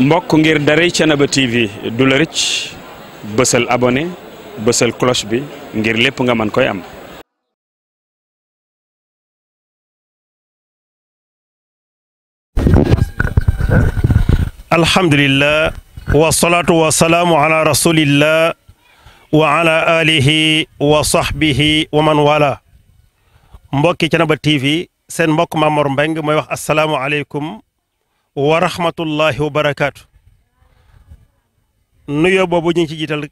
mbokk ngir daray Thiénaba TV du la rëcc bësal abonné bësal cloche bi ngir lépp nga mën koy am. alhamdulillah wasalaatu wasalaamu ala rasulillah wa ala alihi wa sahbihi wa man wala. mbokki Thiénaba TV seen mbokk Mamor Mbengue mooy wax asalaamualeykum wa rahmatullahi wa barakaatu. nuyoo boobu ñu ngi ci jiital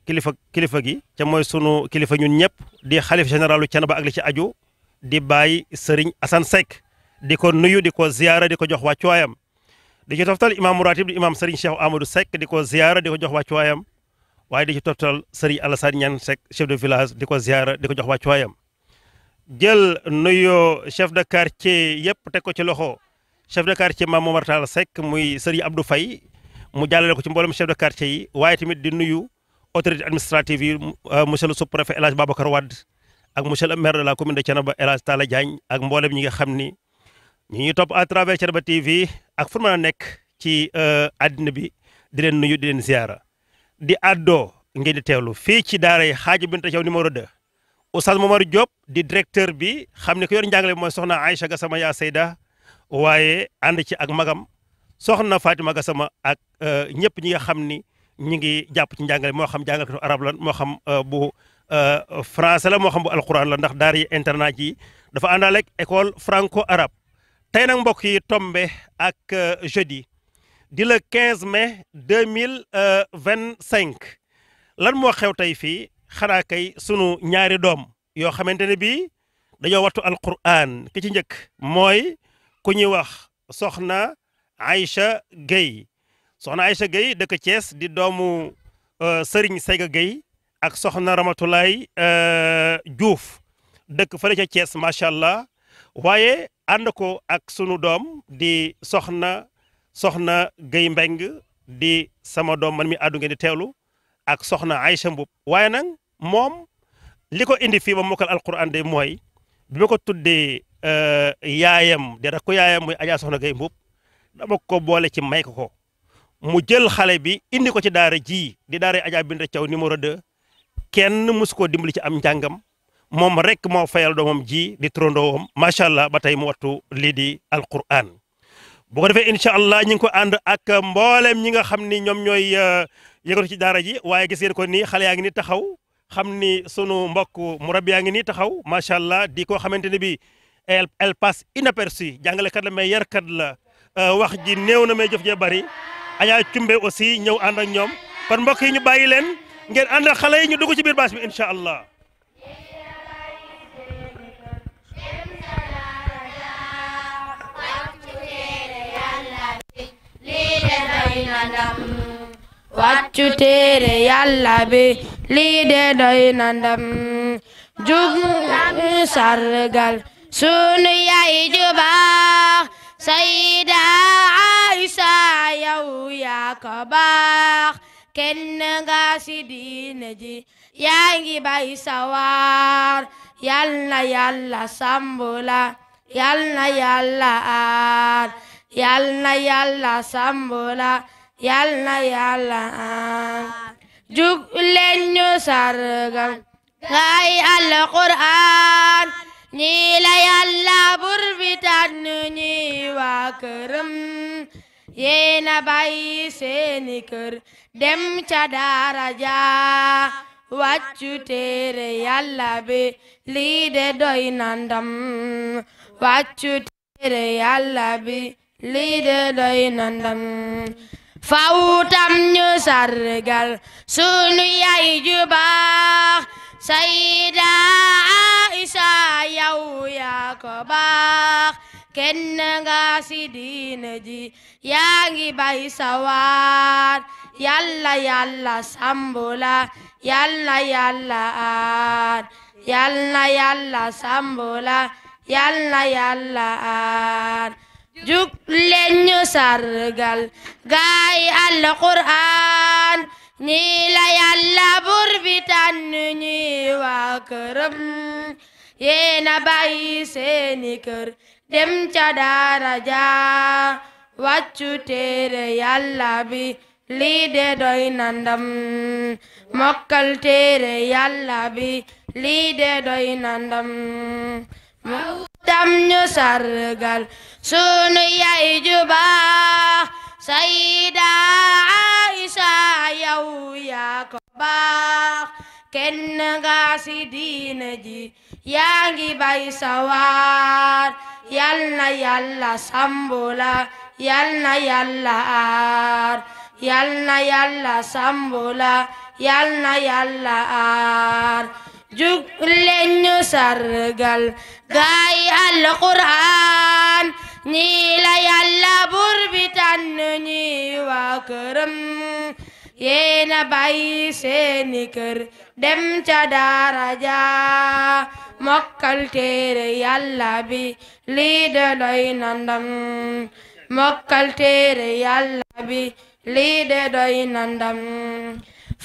kilifa gi ca mooy sunu kilifa ñun ñëpp di xalif généralu Thiénaba ak li ci aju di bàyyi Serigne Assane Seck di ko nuyu di ko ziyaara di ko jox wàccuwaayam. di ci toftal imam ratib di imam Serigne Cheikh Amadou Seck di ko ziyaara di ko jox wàccuwaayam waaye di ci toftal Serigne Alassane Niane Seck chef de village di ko ziyaara di ko jox wàccuwaayam. jël nuyoo chef de quartier yëpp teg ko ci loxo chef de quartier Mame Momar Talla Seck muy Serigne Abdou Faye mu jàllale ko ci mboolem chef de quartier yi waaye tamit di nuyu autorité administrative yi monsieur le sous-préfet El Hadj Babacar Wade ak monsieur le maire de la commune de Thiénaba El Hadj Talla Diagne ak mboolem ñi nga xam ni ñi ngi topp à travers Thiénaba TV ak fu mën a nekk ci àddina bi di leen nuyu di leen ziara di àddoo ngeen di teewlu fii ci daaray Hadji Binta Thiaw numéro 2 Oustaz Momar Diop di directeur bi xam ne ko yor njàngale bi mooy soxna Aïcha Gassama yaa Seyda waaye ànd ci ak magam soxna Fatima Gassama ak ñëpp ñi nga xam ni ñi ngi jàpp ci njàngale moo xam jàngalkatu arab la moo xam bu français la moo xam bu alquran la ndax daara yi internat yi dafa àndaale ak école franco arabe. tey nag mbokk yi tombe ak jeudi di le 15 mai 2025 lan moo xew tey fii xanaa kay sunu ñaari doom yoo xamante ne bii dañoo wattu alquran ki ci njëkk mooy ku ñuy wax soxna Aïcha Gueye soxna Aïcha Gueye dëkk Thiès di doomu Serigne Seyga Gueye ak soxna Ramatoulaye Diouf dëkk fële ca Thiès macha allah waaye ànd ko ak sunu doom di soxna Gueye Mbeng di sama doom man mi àddu ngeen di teewlu ak soxna Aïcha Mbub waaye nag moom li ko indi fii ba mokkal alquran de mooy bi ma ko tuddee yaayam di rakku yaayam muy Adja soxna Gueye Mbub dama ko boole ci may ko mu jël xale bi indi ko ci daara ji di daara Adja Binta Thiaw numéro 2 kenn mësu koo dimbali ci am njàngam moom rek moo fayal doomam ji di trondoowam macha allah ba tey mu wattu lii di alquran bu ko defee incha allah ñu ngi ko ànd ak mboolem ñi nga xam ni ñoom ñooy yëngatu ci daara ji waaye gis ngeen ko nii xale yaa ngi ni taxaw xam ni sunu mbokk murabbi yaa ngi nii taxaw macha allah di ko xamante ne bi elle passe inaperçue jàngalekat la mais yarkat la wax ji néew na may jëf jee bari Adja Cumbe aussi ñëw ànd ak ñoom kon mbokk yi ñu bàyyi leen ngeen ànd ak xale yi ñu dugg ci biir baas bi incha allah. wàccu téere yàlla bi lii de doy na ndam jug sargal sunu yaay ju baax Sayda Aïcha yow yaa ko baax kenn nga si diine ji yaa ngi bay sawar yal na yàlla sambula yal na yàlla aar yal na yàlla sambula yal na yàlla jug leen ñu sargal gaay alquran ñi la yàlla bur bi tànn ñi waa këram yéena bàyyi seeni kër dem ca daara ja wàccu téere yàlla bi lii de doy na ndam wàccu téere yàlla bi lii de doy na ndam fawutam ñu sargal sunu yaay ju baax Sayda Aïcha yow yaa ko baax kenn nga si diine ji yaa ngi bay sawar yàlla yàlla sambula yàlla yàlla aar yàlla yàlla sambula yàlla yàlla aar jug leen ñu sargal gaay alquran ñi la yàlla bur bi tànn ñi waa këram yéena bàyyi seeni kër dem ca daara ja wàccu téere yàlla bi lii de doy na ndam mokkal téere yàlla bi lii de doy na ndam tam ñu sargal sunu yaay ju baax Sayida Aisha yow yaa ko baax kenn nga ci diine ji yaa ngi bay sawar yal na yàlla sambula yal na yàlla aar yal na yàlla sambula yal na yàlla aar jug leen ñu sargal gaay alquran ñi la yàlla buur bi tànn ñi waa këram yéena bàyyi seeni kër dem ca daara ja mokkal téere yàlla bi lii de doy na ndam mokkal téere yàlla bi lii de doy na ndam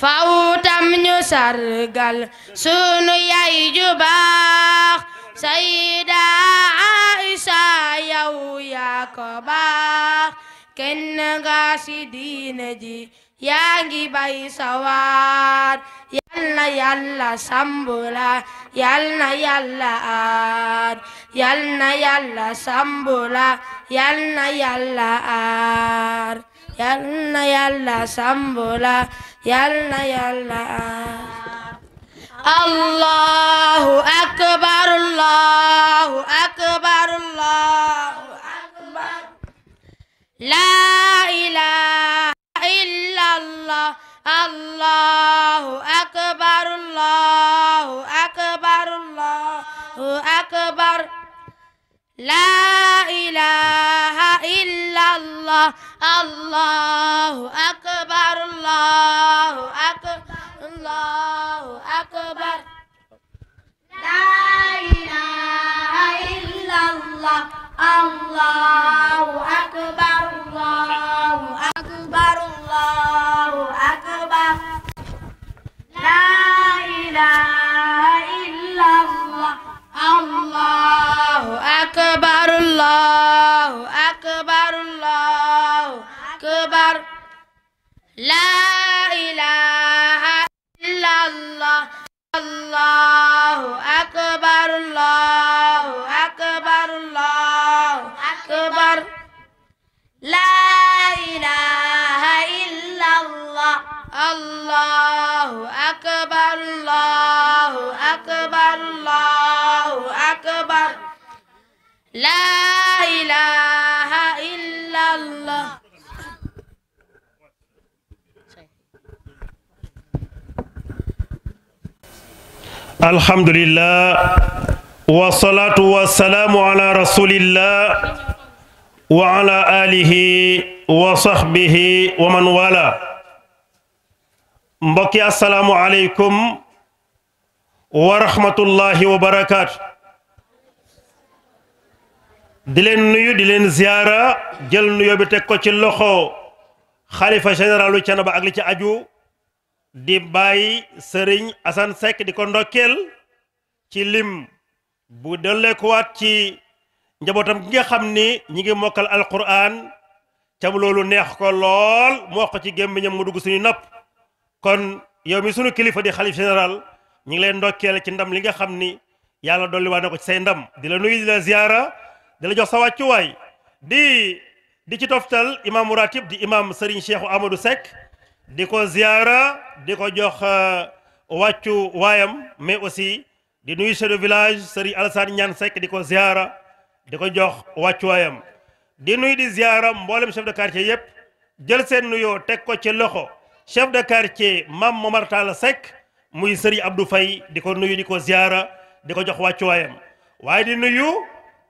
fawtam ñu sargal sunu yaay ju baax Sayida Aisha yow yaa ko baax kenn nga ci diine ji yaa ngi bay sawar yal na yàlla sambula yal na yàlla aar yal na yàlla sambula yal na yàlla aar yal na yàlla sambula yal na yàlla aar Allahu akbar Allahu akbar Allahu akbar la ilaha illallah Allahu akbar Allahu akbar Allahu akbar la ilaha illallah Allahu akbar Allahu akbar Allahu akbar la ilaha illallah Allahu akbar Allahu akbar Allahu akbar la ilaha illallah Allahu akbar Allahu akbar Allahu akbar la ilaha illallah Allahu akbar Allahu akbar Allahu akbar la ilaha illallah Allahu akbar Allahu akbar Allahu akbar la ilaha illallah alhamdulillah wassalatu wassalamu ala rasulillah wa ala alihi wa sahbihi wa man wala mbokki assalaamu aleykum wa rahmatullahi wa barakaatu di leen nuyu di leen ziyaara jël nuyo bi teg ko ci loxo xalifa généralu Thiénaba ak li ci aju di bàyyi Sëriñ Assane Seck di ko ndokkeel ci lim bu delleekuwaat ci njabootam gi nga xam ni ñi ngi mokkal alquran cam loolu neex ko lool mu wax ko ci gémmiñam mu dugg suñu nopp kon yow mi sunu kilifa di xalif général ñi ngi leen ndokkeel ci ndam li nga xam ni yàlla dolli waa na ko ci say ndam di la nuyu di la ziyaara di la jox sa wàccuwaay di ci toftal imaamu ratib di imam Serigne Cheikhou Amadou Seck di ko ziyaara di ko jox wàccu waayam mais aussi di nuyu chef de village Serigne Alassane Niane Seck di ko ziyaara di ko jox wàccu waayam di nuyu di ziyaara mboolem chef de quartier yépp jël seen nuyoo teg ko ci loxo chef de quartier Mame Momar Talla Seck muy Serigne Abdou Faye di ko nuyu di ko ziyaara di ko jox wàccu waayam waaye di nuyu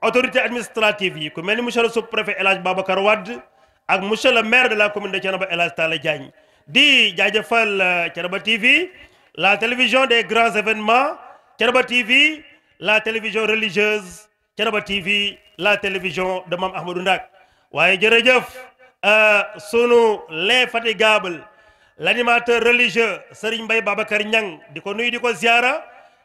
autorité administrative yi ku mel ni monsieur le sous-préfet El Hadj Babacar Wade ak monsieur le maire de la commune de Thiénaba El Hadj Talla Diagne di jaajëfal Thiénaba TV la télévision des grands événements Thiénaba TV la télévision religieuse Thiénaba TV la télévision de Mame Ahmadou Ndak waaye jërëjëf sunu l'infatigable l'animateur religieux Serigne Mbaye Babacar Niang di ko nuyu di ko ziara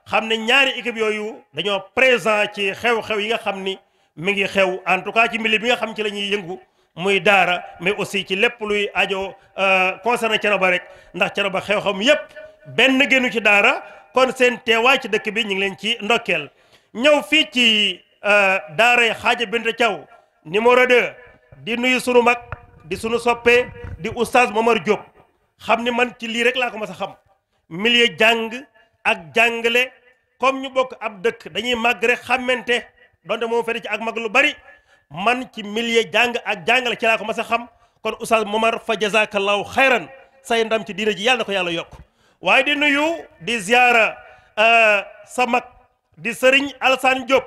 xam ne ñaari équipe yooyu dañoo présent ci xew-xew yi nga xam ni mi ngi xew en tout cas ci milieu bi nga xam ci la ñuy yëngu muy daara mais aussi ci lépp luy ajo concerné Thiénaba rek ndax Thiénaba xew-xam yépp benn génnu ci daara kon seen teewaay ci dëkk bi ñu ngi leen ci ndokkeel ñëw fii ci daara Xaaja Binta Thiaw numéro 2 di nuyu sunu mag di sunu soppe di oustaz Momar Diop xam ni man ci lii rek laa ko mas a xam milieu jàng ak jàngale comme ñu bokk ab dëkk dañuy màgg rek xàmmante donte moom fete ci ak mag lu bari man ci milieu jàng ak jàngale ci laa ko mas a xam kon oustaz Momar fa jazakallahu xayran say ndam ci diina ji yàlla na ko yàlla yokk waaye di nuyu di ziara sa mag di Serigne Alassane Diop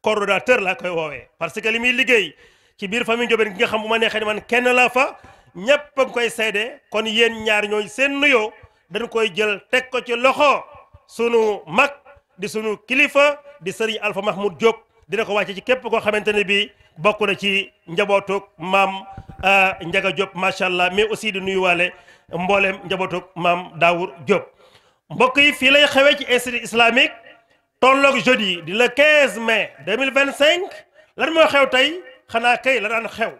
coordonnateur laa koy woowee parce que li muy liggéey ci biir famille Ndiobène gi nga xam bu ma neexee man kenn laa fa ñépp a ngi koy seede kon yéen ñaar ñooy seen nuyoo dañ koy jël teg ko ci loxo sunu mag di sunu kilifa di Serigne Alpha Mahmoud Diop dina ko wàcce ci képp koo xamante ne bii bokk na ci njabootuk maam Ndiaga Diop macha allah mais aussi di nuyuwaale mboolem njabootuk maam Daour Diop. mbokk yi fii lay xewee ci institut islamique tolloog jeudi di le 15 mai 2025 lan moo xew tey xanaa kay la daan xew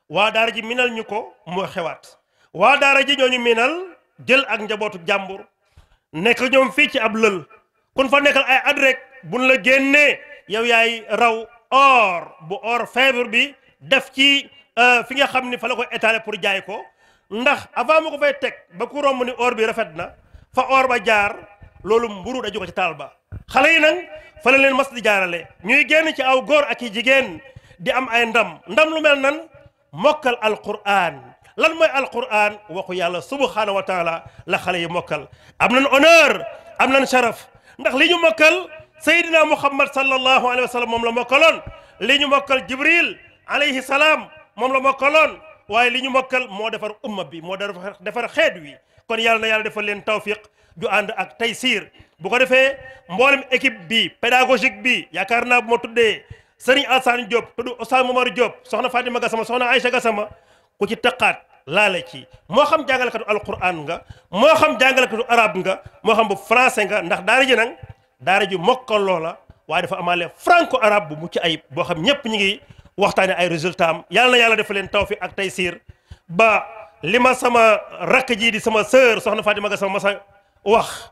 waa daara ji minal ñu ko moo xewaat waa daara ji ñooñu minal jël ak njabootu jàmbur nekk ñoom fii ci ab lël kun fa nekkal ay at rek buñ la génnee yow yaay raw or bu or feebar bi def ci fi nga xam ni fa la koy étaler pour jaay ko ndax avant mu ko fay teg ba ku romb ni or bi rafet na fa or ba jaar loolu mburu daju ko ci taal ba xale yi nag fa la leen mas di jaarale ñuy génn ci aw góor ak i jigéen di am ay ndam lu mel nan mokkal alquran lan mooy alquran waxu yàlla subhanahu wa taala la xale yi mokkal am nañ honneur am nañ sharaf ndax li ñu mokkal Seydina Muhammad sallallahu alayhi wa sallam moom la mokkaloon li ñu mokkal Jibril alayhi salaam moom la mokkaloon waaye li ñu mokkal moo defar umma bi moo defar xeet wi kon yàlla na yàlla defal leen tawfiq ju ànd ak taysiir bu ko defee mboolem équipe bi pédagogique bi yaakaar naa bu ma tuddee Serigne Alassane Diop tudd Oustaz Momar Diop soxna Fatima Gassama soxna Aïcha Gassama ku ci taqaat laale ci moo xam jàngalekatu alquran nga moo xam jàngalekatu arabe nga moo xam bu français nga ndax daara ji nag daara ji mokkal loola waaye dafa amaale franco arabe bu mucc ayib boo xam ñëpp ñi ngi waxtaane ay résultat am yàlla na yàlla defal leen tawfiq ak taysiir ba li ma sama rakk ji di sama sœur soxna Fatima Gassama ma sa wax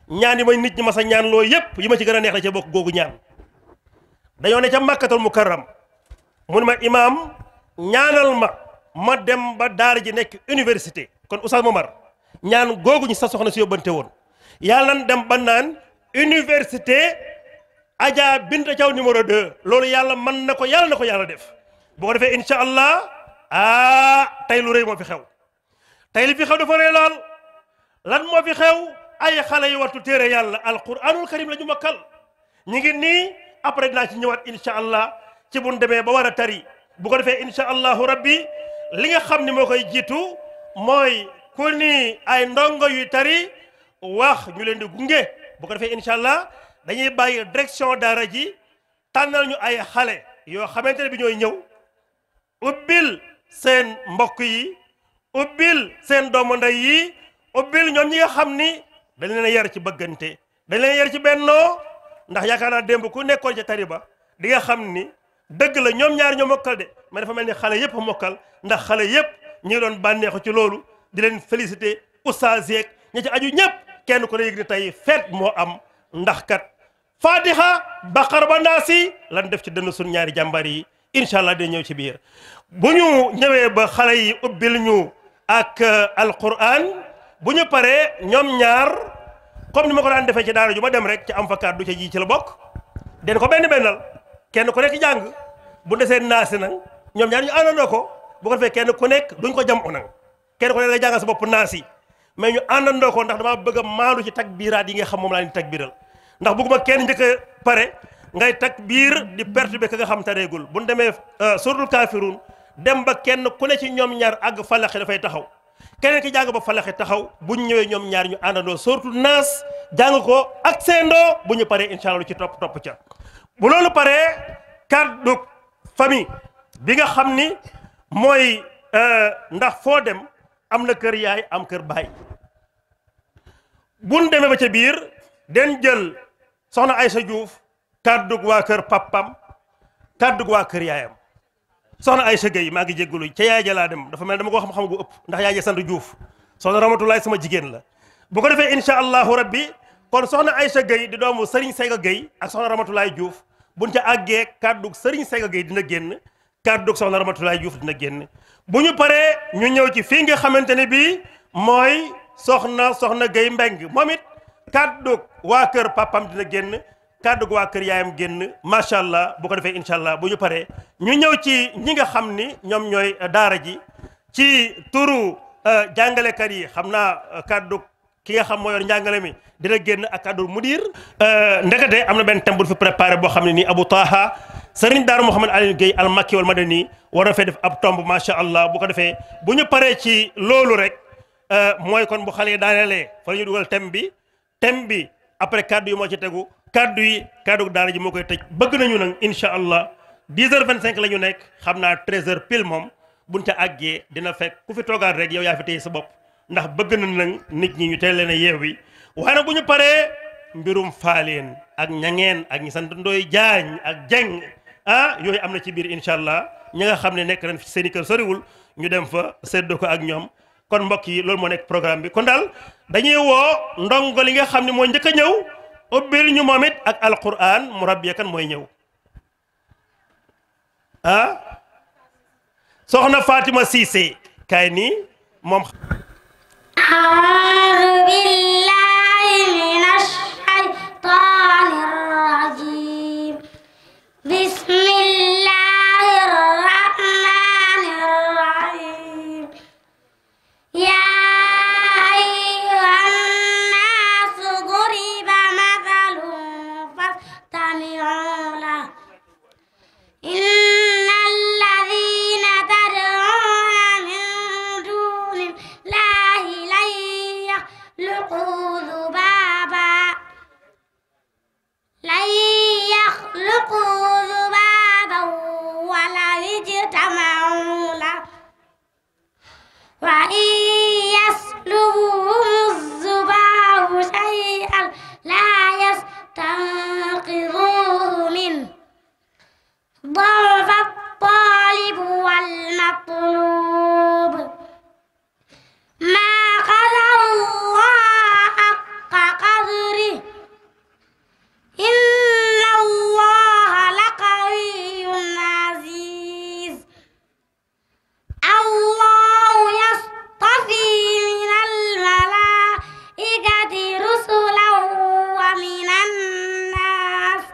ñaan yi may nit ñi ma sa ñaan loo yëpp yi ma ci gën a neex la ca bokk googu ñaan dañoo ne ca Makkatul Mukarram mu ne ma imaam ñaanal ma dem ba daara ji nekk université kon Oustaz Momar ñaan googu ñu sa soxna si yóbbante woon yàlla nan dem ba naan université Adja Binta Thiaw numéro 2 loolu yàlla mën na ko yàlla na ko yàlla def boo ko defee incha allah tey lu rëy moo fi xew tey li fi xew dafa rëy lool lan moo fi xew ay xale yu wattu téere yàlla alquranul karim la ñu mokkal ñu ngi nii après dinaa ci ñëwaat incha allah ci buñ demee ba war a tari bu ko defee incha allahu rabbi li nga xam ni moo koy jiitu mooy ku ni ay ndongo yuy tari wax ñu leen di gunge bu ko defee incha allah dañuy bàyyi direction daara ji tànnal ñu ay xale yoo xamante ne bi ñooy ñëw ubbil seen mbokk yi ubbil seen doomu ndey yi ubbil ñoom ñi nga xam ni dañ leen a yar ci bëggante dañ leen yar ci bennoo ndax yaakaar naa démb ku nekkoon ca tari ba di nga xam ni dëgg la ñoom ñaar ñoo mokkal de mais dafa mel ni xale yëpp mokkal ndax xale yëpp ñi ngi doon bànneexu ci loolu di leen félicité oustaz yeeg ñi ci aju ñëpp kenn ku ne yëg ni tey feet moo am ndax kat fatiha baqara ba naasi lan def ci dënn sun ñaari jàmbar yi incha allah day ñëw ci biir bu ñu ñëwee ba xale yi ubbil ñu ak alquran bu ñu paree ñoom ñaar comme ni ma ko daan defee ci daara ju ma dem rek ci am fa kàddu ca ji ci la bokk den ko benn bennal kenn ku nekk jàng bu desee naasi nag ñoom ñaar ñu àndandoo ko bu ko defee kenn ku nekk duñ ko jam u nag kenn ku nekk nga jàngal sa bopp naasi mais ñu àndandoo ko ndax dama bëgg a maandu ci takbiraat yi nga xam moom laa ni takbiral ndax bëgguma kenn njëkk a pare ngay takbir di perturber ka nga xam tareegul bu ñu demee suratul kaafiruun dem ba kenn ku ne ci ñoom ñaar àgg falaxi dafay taxaw keneen ki jàng ba falaxi taxaw bu ñu ñëwee ñoom ñaar ñu àndandoo suratul naas jàng ko ak seendoo bu ñu paree incha allah lu ci topp ca bu loolu paree kàddu famille bi nga xam ni mooy ndax foo dem am na kër yaay am kër baay buñ demee ba ca biir den jël soxna Aysa Diouf kàddug waa kër pappam kàddug waa kër yaayam soxna Aïcha Gueye maa ngi jéggulu ca yaay ja laa dem dafa mel dama ko xam-xam gu ëpp ndax yaay ja sant Diouf soxna Ramatulaay sama jigéen la bu ko defee incha allahu rabbi kon soxna Aïcha Gueye di doomu Serigne Sega Gueye ak soxna Ramatulaay Diouf buñ ca àggee kàddug Serigne Sega Gueye dina génn kàddug soxna Ramatulaay Diouf dina génn bu ñu paree ñu ñëw ci fii nga xamante ne bii mooy soxna Gueye Mbeng moom it kàddug waa kër papam dina génn kàddug waa kër yaayam génn macha allah bu ko defee incha allah bu ñu paree ñu ñëw ci ñi nga xam ni ñoom ñooy daara ji ci turu jàngalekat yi xam naa kàddug ki nga xam moo yor njàngale mi dina génn ak kàddu mudir ndekete am na benn thème bu fi préparé boo xam ne nii Abou Taha Serigne Darou Mouhamed Aliou Gueye al Makki wal Madani war na fee def ab tomb macha allah bu ko defee bu ñu paree ci loolu rek mooy kon bu xale yi daanelee fa la ñu dugal thème bi après kaddu yi moo ci tegu kaddu daara ji moo koy tëj bëgg nañu nag incha allah 10h25 la ñu nekk xam naa 13h pile moom buñ ca àggee dina fekk ku fi toogaat rek yow yaa fi téye sa bopp ndax bëgg nañ nag nit ñi ñu teel leen a yeewi waaye nag bu ñu paree mbirum faaleen ak ñangeen ak ñi sant Ndoy Jaañ ak Jeng yooyu am na ci biir incha allah ñi nga xam ne nekk nañ fi seen i kër soriwul ñu dem fa séddoo ko ak ñoom kon mbokk yi loolu moo nekk programme bi kon daal dañuy woo ndongo li nga xam ne moo njëkk a ñëw ubbil ñu moom it ak alquran mu rabbi kan mooy ñëw soxna Fatima Cissé kaay nii moom أعوذ بالله من الشيطان الرجيم بسم الله الرحمن الرحيم يا أيها الناس ضرب مثل فاستمعوا له إن الذين تدعون من دون الله لن يخلقوا ذبابا ولو اجتمعوا له وإن يسلبهم الذباب شيئا لا يستنقذوه منه ضعف الطالب والمطلوب ما قدر الله حق قدره إن الله لقوي عزيز الله يصطفي من الملائكة رسلا ومن الناس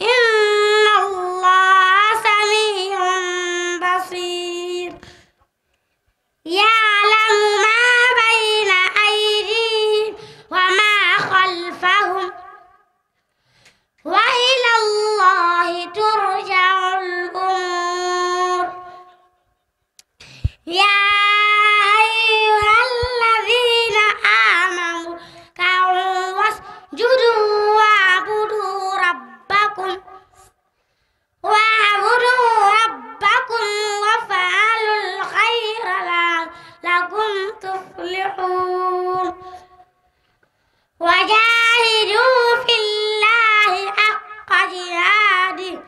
إن الله سميع بصير يعلم ما بين أيديهم وما خلفهم وإلى الله ترجع الأمور يا أيها الذين آمنوا اركعوا واسجدوا واعبدوا ربكم وافعلوا الخير لعلكم تفلحون وجاهدوا في الله حق جهاده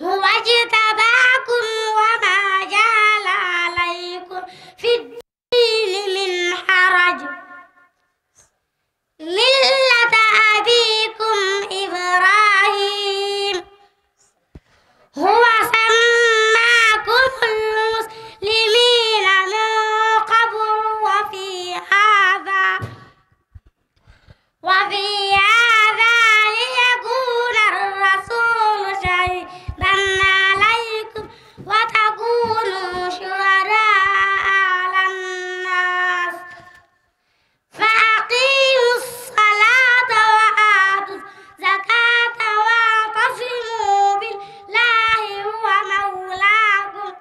هو اجتباكم وما جعل عليكم في الدين من حرج ملة أبيكم إبراهيم هو سماكم المسلمين من قبل وفي هذا ليكون الرسول شهيدا عليكم وتكونوا شهداء على الناس فأقيموا الصلاة وآتوا الزكاة واعتصموا بالله هو مولاكم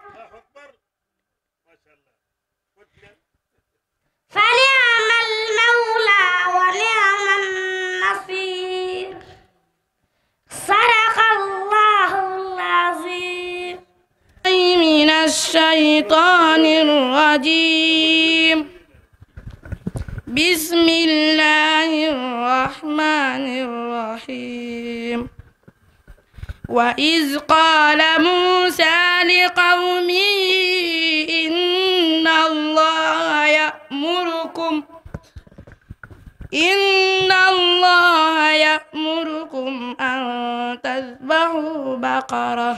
فنعم المولى ونعم النصير صدق الله العظيم من الشيطان الرجيم بسم الله الرحمن الرحيم وإذ قال موسى لقومه إن الله يأمركم أن تذبحوا بقرة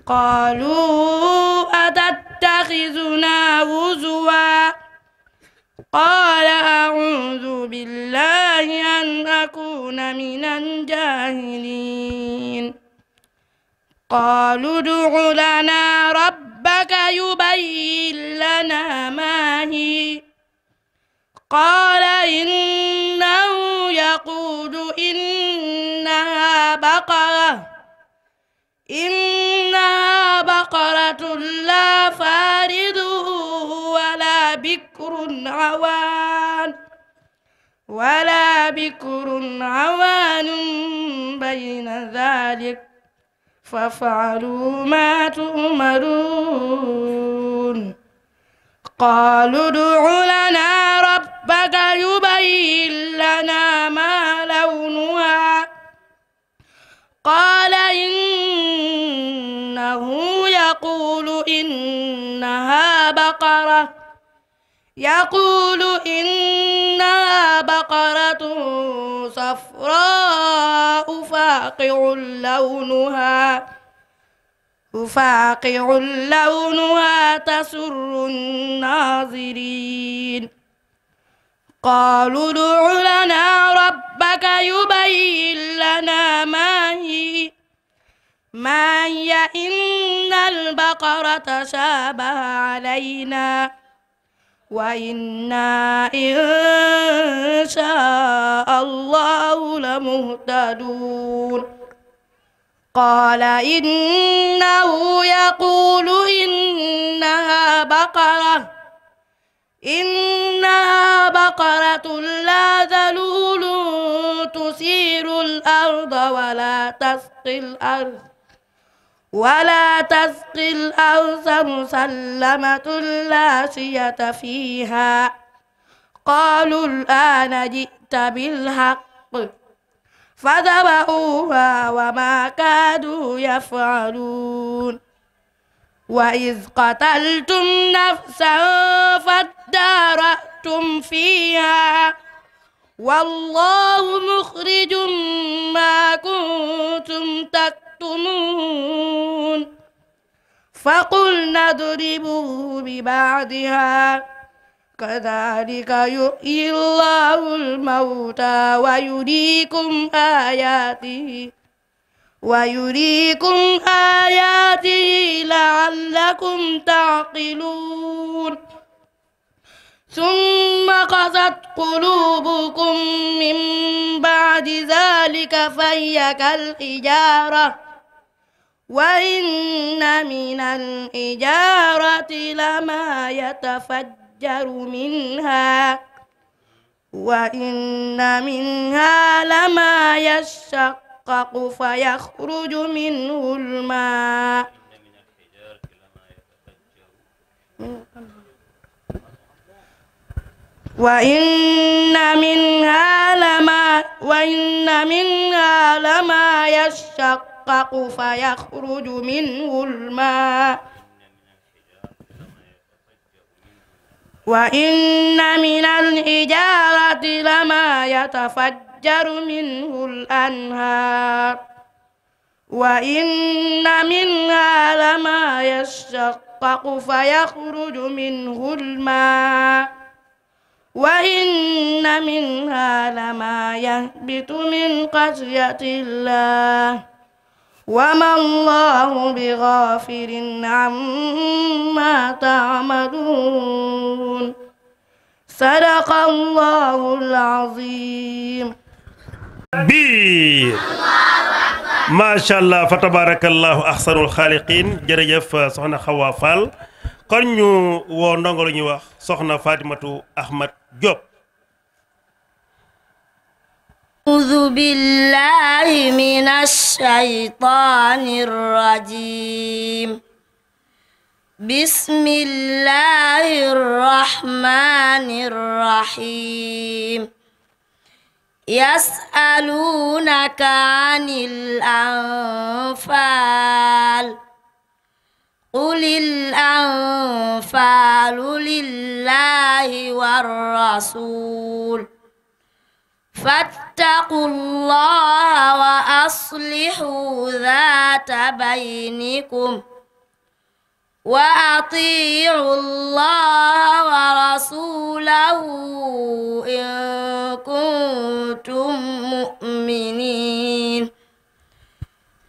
قالوا أتتخذنا هزوا قال أعوذ بالله أن أكون من الجاهلين قالوا ادع لنا ربك يبين لنا ما هي قال إنه يقول إنها بقرة لا فارض ولا بكر عوان بين ذلك فافعلوا ما تؤمرون قالوا ادع لنا ربك يبين لنا ما لونها قال إنه يقول إنها بقرة صفراء فاقع لونها تسر الناظرين قالوا ادع لنا ربك يبين لنا ما هي إن البقرة شابه علينا وإنا إن شاء الله لمهتدون قال إنه يقول إنها بقرة لا ذلول تثير الأرض ولا تسقي الأرض مسلمة لا شية فيها قالوا الآن جئت بالحق فذبحوها وما كادوا يفعلون وإذ قتلتم نفسا فادارأتم فيها والله مخرج ما كنتم تكتمون فقلنا اضربوه ببعضها كذلك يحيي الله الموتى ويريكم آياته لعلكم تعقلون ثم قست قلوبكم من بعد ذلك فهي كالحجارة وإن من الحجارة لما يتفجر منها وإن منها لما يشقق فيخرج منه الماء وإن منها لما يشقق فيخرج منه الماء وإن من الحجارة لما يتفجر منه الأنهار وإن منها لما يشقق فيخرج منه الماء وإن منها لما يهبط من خشية الله وما الله بغافل عما تعملون صدق الله العظيم ما شاء الله فتبارك الله أحسن الخالقين jërëjëf soxna Xawa Fall kon ñu woo ndongo lu ñuy wax soxna Fatimatu Ahmad Diop أعوذ بالله من الشيطان الرجيم بسم الله الرحمن الرحيم يسألونك عن الأنفال قل الأنفال لله والرسول فاتقوا الله وأصلحوا ذات بينكم وأطيعوا الله ورسوله إن كنتم مؤمنين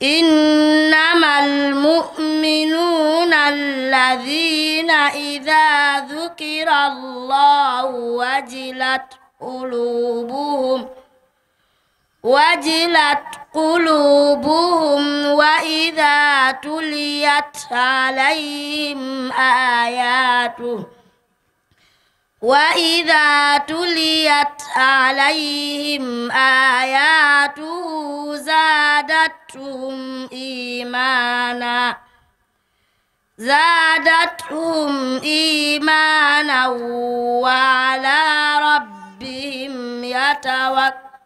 إنما المؤمنون الذين إذا ذكر الله وجلت قلوبهم وإذا تليت عليهم آياته زادتهم إيمانا وعلى ربهم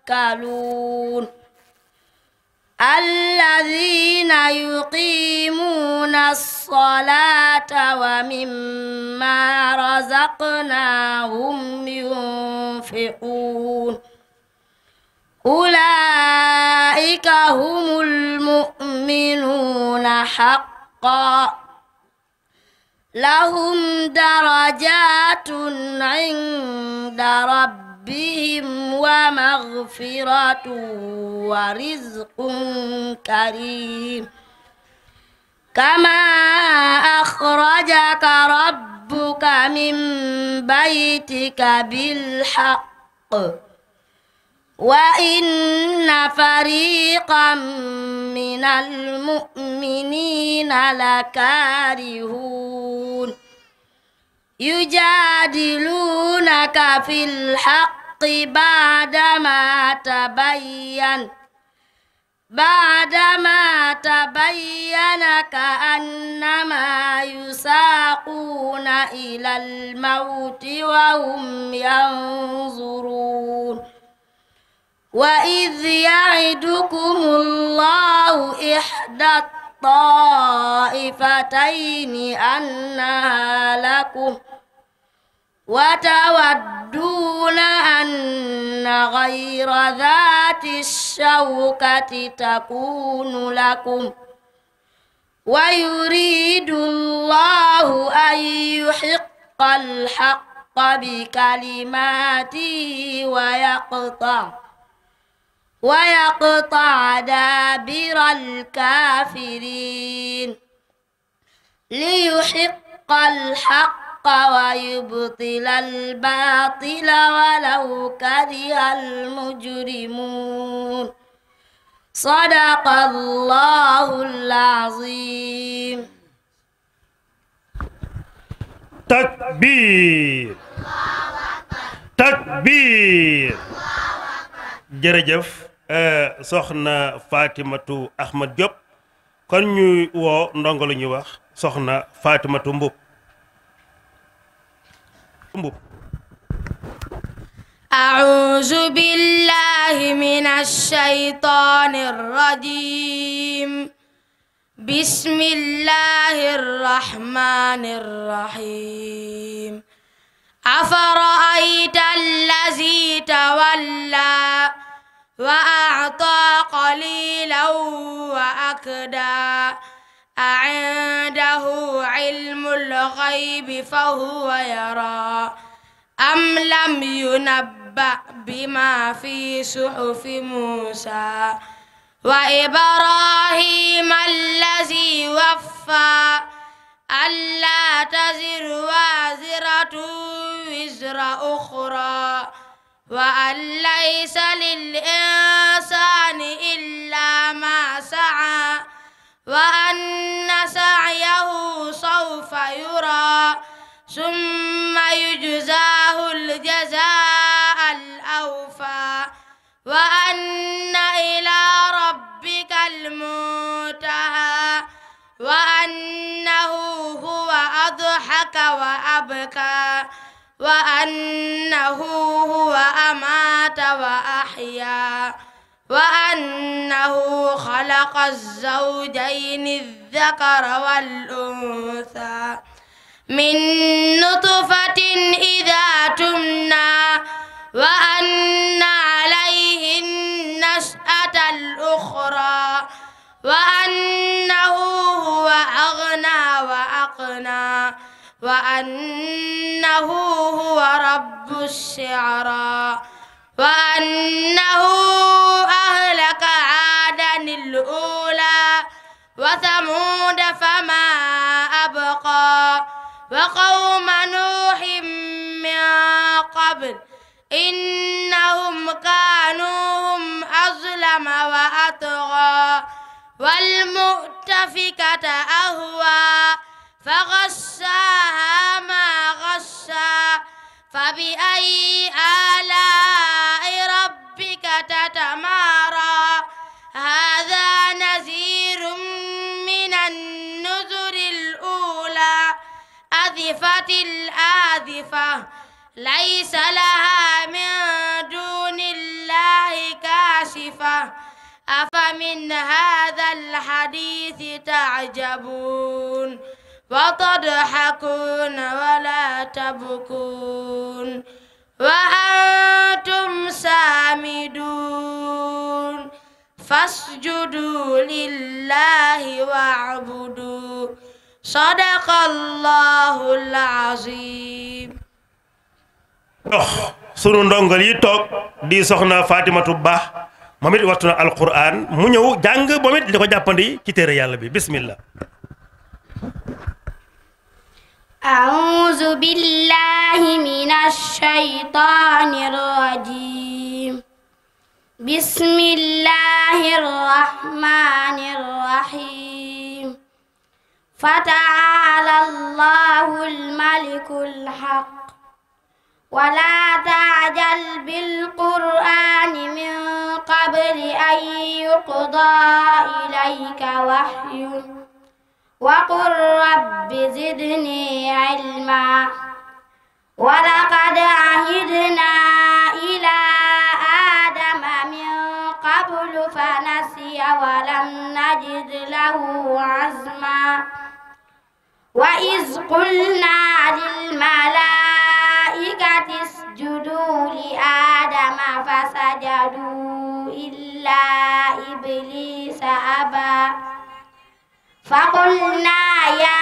يتوكلون الذين يقيمون الصلاة ومما رزقناهم ينفقون أولئك هم المؤمنون حقا لهم درجات عند ربهم ومغفرة ورزق كريم كما أخرجك ربك من بيتك بالحق وإن فريقا من المؤمنين لكارهون يجادلونك في الحق بعدما تبين كأنما يساقون إلى الموت وهم ينظرون وإذ يعدكم الله إحدى الطائفتين أنها لكم وتودون أن غير ذات الشوكة تكون لكم ويريد الله أن يحق الحق بكلماته ويقطع دابر الكافرين ليحق الحق ويبطل الباطل ولو كره المجرمون صدق الله العظيم. takbir takbir. jërëjëf soxna Fatimatu Ahmad Diop kon ñuy woo ndongo lu ñuy wax soxna Fatimatu Mbub. أعوذ بالله من الشيطان الرجيم بسم الله الرحمن الرحيم أفرأيت الذي تولى وأعطى قليلا وأكدى أعنده علم الغيب فهو يرى أم لم ينبأ بما في صحف موسى وإبراهيم الذي وفى ألا تزر وازرة وزر أخرى وأن ليس للإنسان إلا ما سعى وأن سعيه سوف يرى ثم يجزاه الجزاء الأوفى وأن إلى ربك المنتهى وأنه هو أضحك وأبكى وأنه هو أمات وأحيا وأنه خلق الزوجين الذكر والأنثى من نطفة إذا تمنى وأن عليه النشأة الأخرى وأنه هو أغنى وأقنى وأنه هو رب الشعرى وأنه أهلك عادا الأولى وثمود فما أبقى وقوم نوح من قبل إنهم كانوا هم أظلم وأطغى والمؤتفكة أهوى فغشاها ما غشى فبأي آلاء ربك تتمارى هذا نذير من النذر الأولى أزفت الآزفة ليس لها من دون الله كاشفة أفمن هذا الحديث تعجبون وتضحكون ولا تبكون وأنتم سامدون فاسجدوا لله واعبدوا صدق الله العظيم. sunu ndongal yi toog di soxna Fatimatu Ba moom it wattu na alquran mu ñëw jàng moom it di ko jàppandi ci téere yàlla bi bismillah. أعوذ بالله من الشيطان الرجيم بسم الله الرحمن الرحيم فتعالى الله الملك الحق ولا تعجل بالقرآن من قبل أن يقضى إليك وحيه وقل رب زدني علما ولقد عهدنا إلى آدم من قبل فنسي ولم نجد له عزما وإذ قلنا للملائكة اسجدوا لآدم فسجدوا إلا إبليس أبى فقلنا يا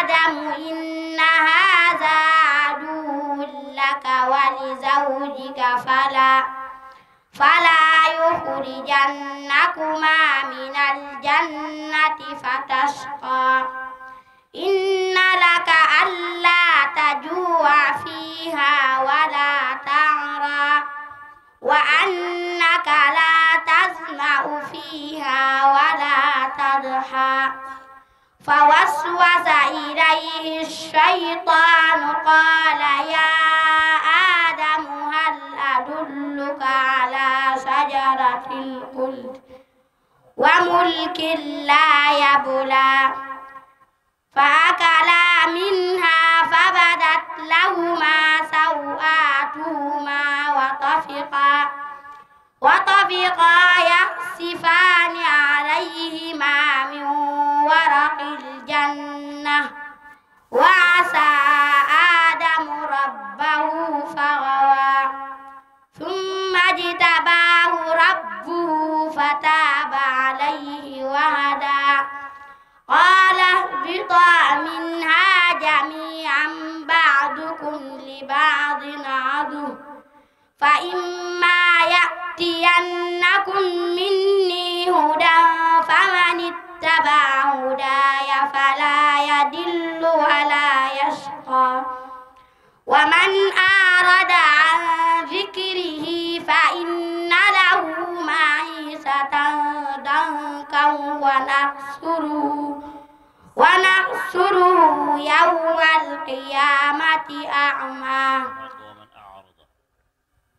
آدم إن هذا عدو لك ولزوجك فلا يخرجنكما من الجنة فتشقى إن لك ألا تجوع فيها ولا تعرى وأنك لا تظمأ فيها ولا تضحى فوسوس إليه الشيطان قال يا آدم هل أدلك على شجرة الخلد وملك لا يبلى فأكلا منها فبدت لهما سوآتهما وطفقا يخصفان عليهما من ورق الجنة وعصى آدم ربه فغوى ثم اجتباه ربه فتاب عليه وهدى قال اهبطا منها جميعا بعضكم لبعض عدو فإما يأتينكم مني هدى فمن اتبع هداي فلا يضل ولا يشقى ومن أعرض عن ذكره فإن له معيشة ضنكا ونحشره يوم القيامة أعمى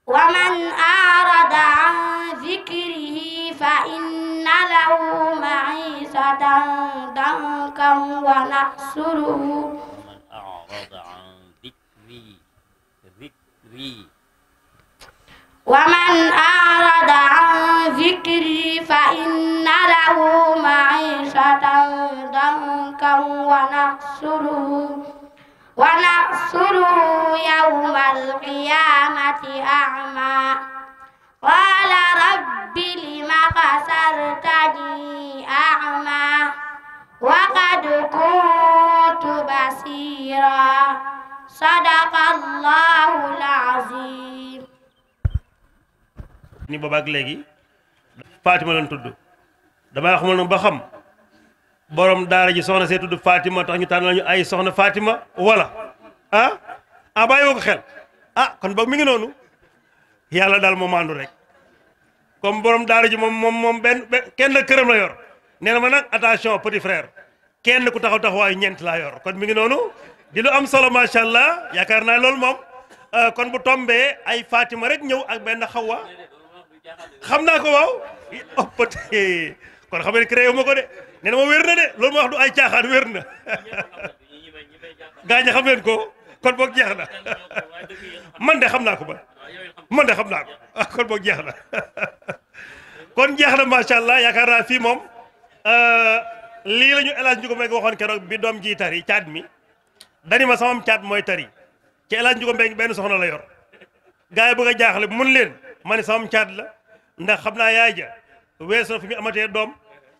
ومن أعرض عن ذكره فإن له معيشة ضنكا ونحشره ومن أعرض عن ذكري يوم القيامة أعمى قال رب لم حشرتني أعمى وقد كنت بصيرا صدق الله العظيم. ni boobaak léegi Fatima lañ tudd damaa xamul nag ba xam borom daara ji soxna see tudd Fatima tax ñu tànn lañu ay soxna Fatima wala bàyyi woo ko xel kon boog mi ngi noonu yàlla daal moo maandu rek comme borom daara ji moom benn kenn këram la yor nee na ma nag attention petit frère kenn ku taxaw taxawaayu ñeent laa yor kon mi ngi noonu di lu am solo macha allah yaakaar naa loolu moom kon bu tombee ay Fatima rek ñëw ak benn Xawa xam naa ko waaw ëppate kon xam ne créé ma ko de nee na ma wér na de loolu ma wax du ay caaxaan wér na gaañ xam leen ko kon boog jeex na man de xam naa ko man de xam naa ko kon boog jeex na kon jeex na macha allah yaakaar naa fii moom lii la ñu El Hadj Ndiouga Mbengue waxoon keroog bi doom ji tari caat mi dani ma samam caat mooy tari ci El Hadj Ndiouga Mbengue benn soxna la yor gars yi bëgg a jaaxle mun leen ma ne samam caat la ndax xam naa yaay ja weesu na fi mu amatee doom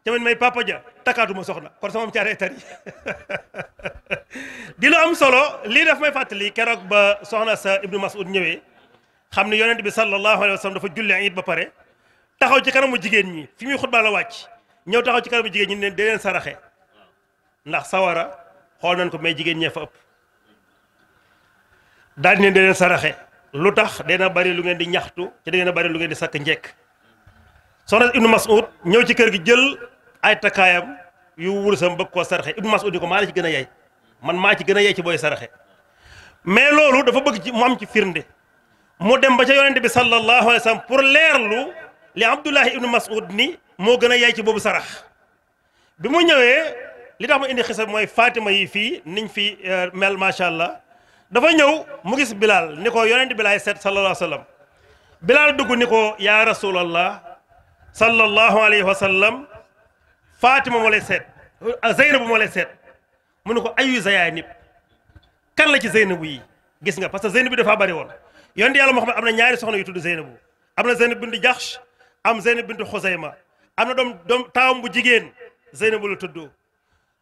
ca man may papa ja takkaatuma soxna kon samam caatee tari di lu am solo lii daf may fàttali keroog ba soxna sa Ibnu Mas'ud ñëwee xam ne yonent bi sallallahu alayhi wa sallam dafa julli it ba pare taxaw ci kanamu jigéen ñi fi muy xutbaa la wàcc ñëw taxaw ci kanamu jigéen ñi ne dee leen saraxe ndax sawara xool nañ ko mais jigéen ñee fa ëpp daal di ne dee leen saraxe lu tax dina bari lu ngeen di ñaxtu ci da ngeen a bari lu ngeen di sakk njekk soxna Ibnu Mas'ud ñëw ci kër gi jël ay takkaayam yu wursam bëgg koo saraxe Ibnu Mas'ud di ko maa la ci gën a yey man maa ci gën a yey ci booy saraxe mais loolu dafa bëgg ci mu am ci firnde mu dem ba ca yonente bi sallallahu alayhi wa sallam pour leerlu li Abdullahi Ibnu Mas'ud ni moo gën a yey ci boobu sarax bi mu ñëwee li tax mu indi xisa mooy Fatima yi fii niñ fi mel macha allah dafa ñëw mu gis Bilal ni ko yonente bi laay seet sallallahu alayhi wa sallam Bilal dugg ni ko yaa rasulallah sallallahu alayhi wa sallam Fatima moo lay seet Zeynabu moo lay seet mu ne ko ayu zayaanib kan la ci Zeynabu yi gis nga parce que Zeynabu dafa bari woon yonent yàlla Muhammad am na ñaari soxna yu tudd Zeynabu am na Zeynab bintu Jaxsh am Zeynab bintu Xusayma am na doom taawam bu jigéen Zeynabu la tudd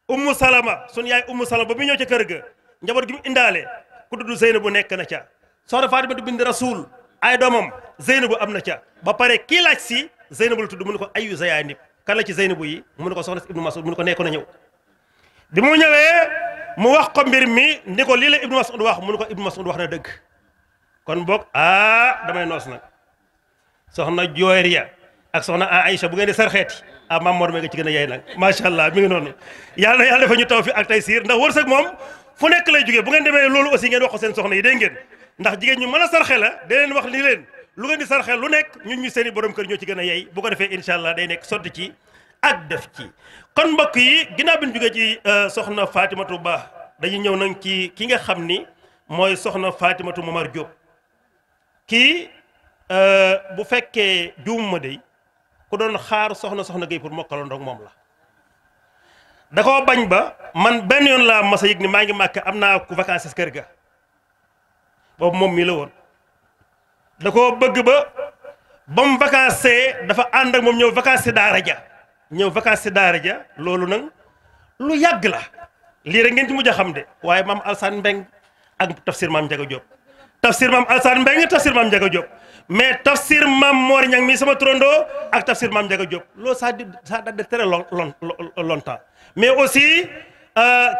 Ummu Salama sun yaay Ummu Salama ba mu ñëw ca kër ga njaboot gi mu indaale ku tudd Zeynabu nekk na ca soxna Fatima bint Rasul ay doomam Zeynabu am na ca ba pare kii laaj si Zeynabu la tudd mu ne ko ayu zayaanib kan la ci Zeynabu yi mu ne ko soxna si Ibnu Mas'ud mu ne ko nekkoon na ñëw bi mu ñëwee mu wax ko mbir mi ni ko lii la Ibnu Mas'ud wax mu ne ko Ibnu Mas'ud wax na dëgg kon boog damay noos nag soxna Jooriya ak soxna Aïcha bu ngeen di sarxeeti Maam Mor mi nga ci gën a yey nag macha allah mi ngi noonu yàlla na yàlla dafa ñu taw fi ak tay siir ndax wërsëg moom fu nekk lay jógee bu ngeen demee loolu aussi ngeen wax ko seen soxna yi dégg ngeen ndax jigéen ñu mën a sarxe la da leen wax ni leen lu ngeen di sarxe lu nekk ñun ñu seen i borom kër ñoo ci gën a yey bu ko defee incha allah day nekk sotti ci ak def ci kon mbokk yi ginnaaw bi ñu jógee ci soxna Fatimatu Ba dañuy ñëw nag ci ki nga xam ni mooy soxna Fatimatu Momar Diop kii bu fekkee juumuma dey ku doon xaar soxna Gueye pour mokkaloon donc moom la da koo bañ ba man benn yoon laa mas a yëg ni maa ngi màkk am naa ku vacances kër ga boobu moom mii la woon da koo bëgg ba mu vacancé dafa ànd ak moom ñëw vacances daara ja loolu nag lu yàgg la lii rek ngeen ci mujj a xam de waaye maam Alsaan Mbeng ak tafsir maam Njaga Diop tafsir maam Alsaan Mbeng tafsir maam Njaga Diop mais tafsir maam Mor Ñang mi sama turandoo ak tafsir maam Njaga Diop loolu ça date de très longtemps mais aussi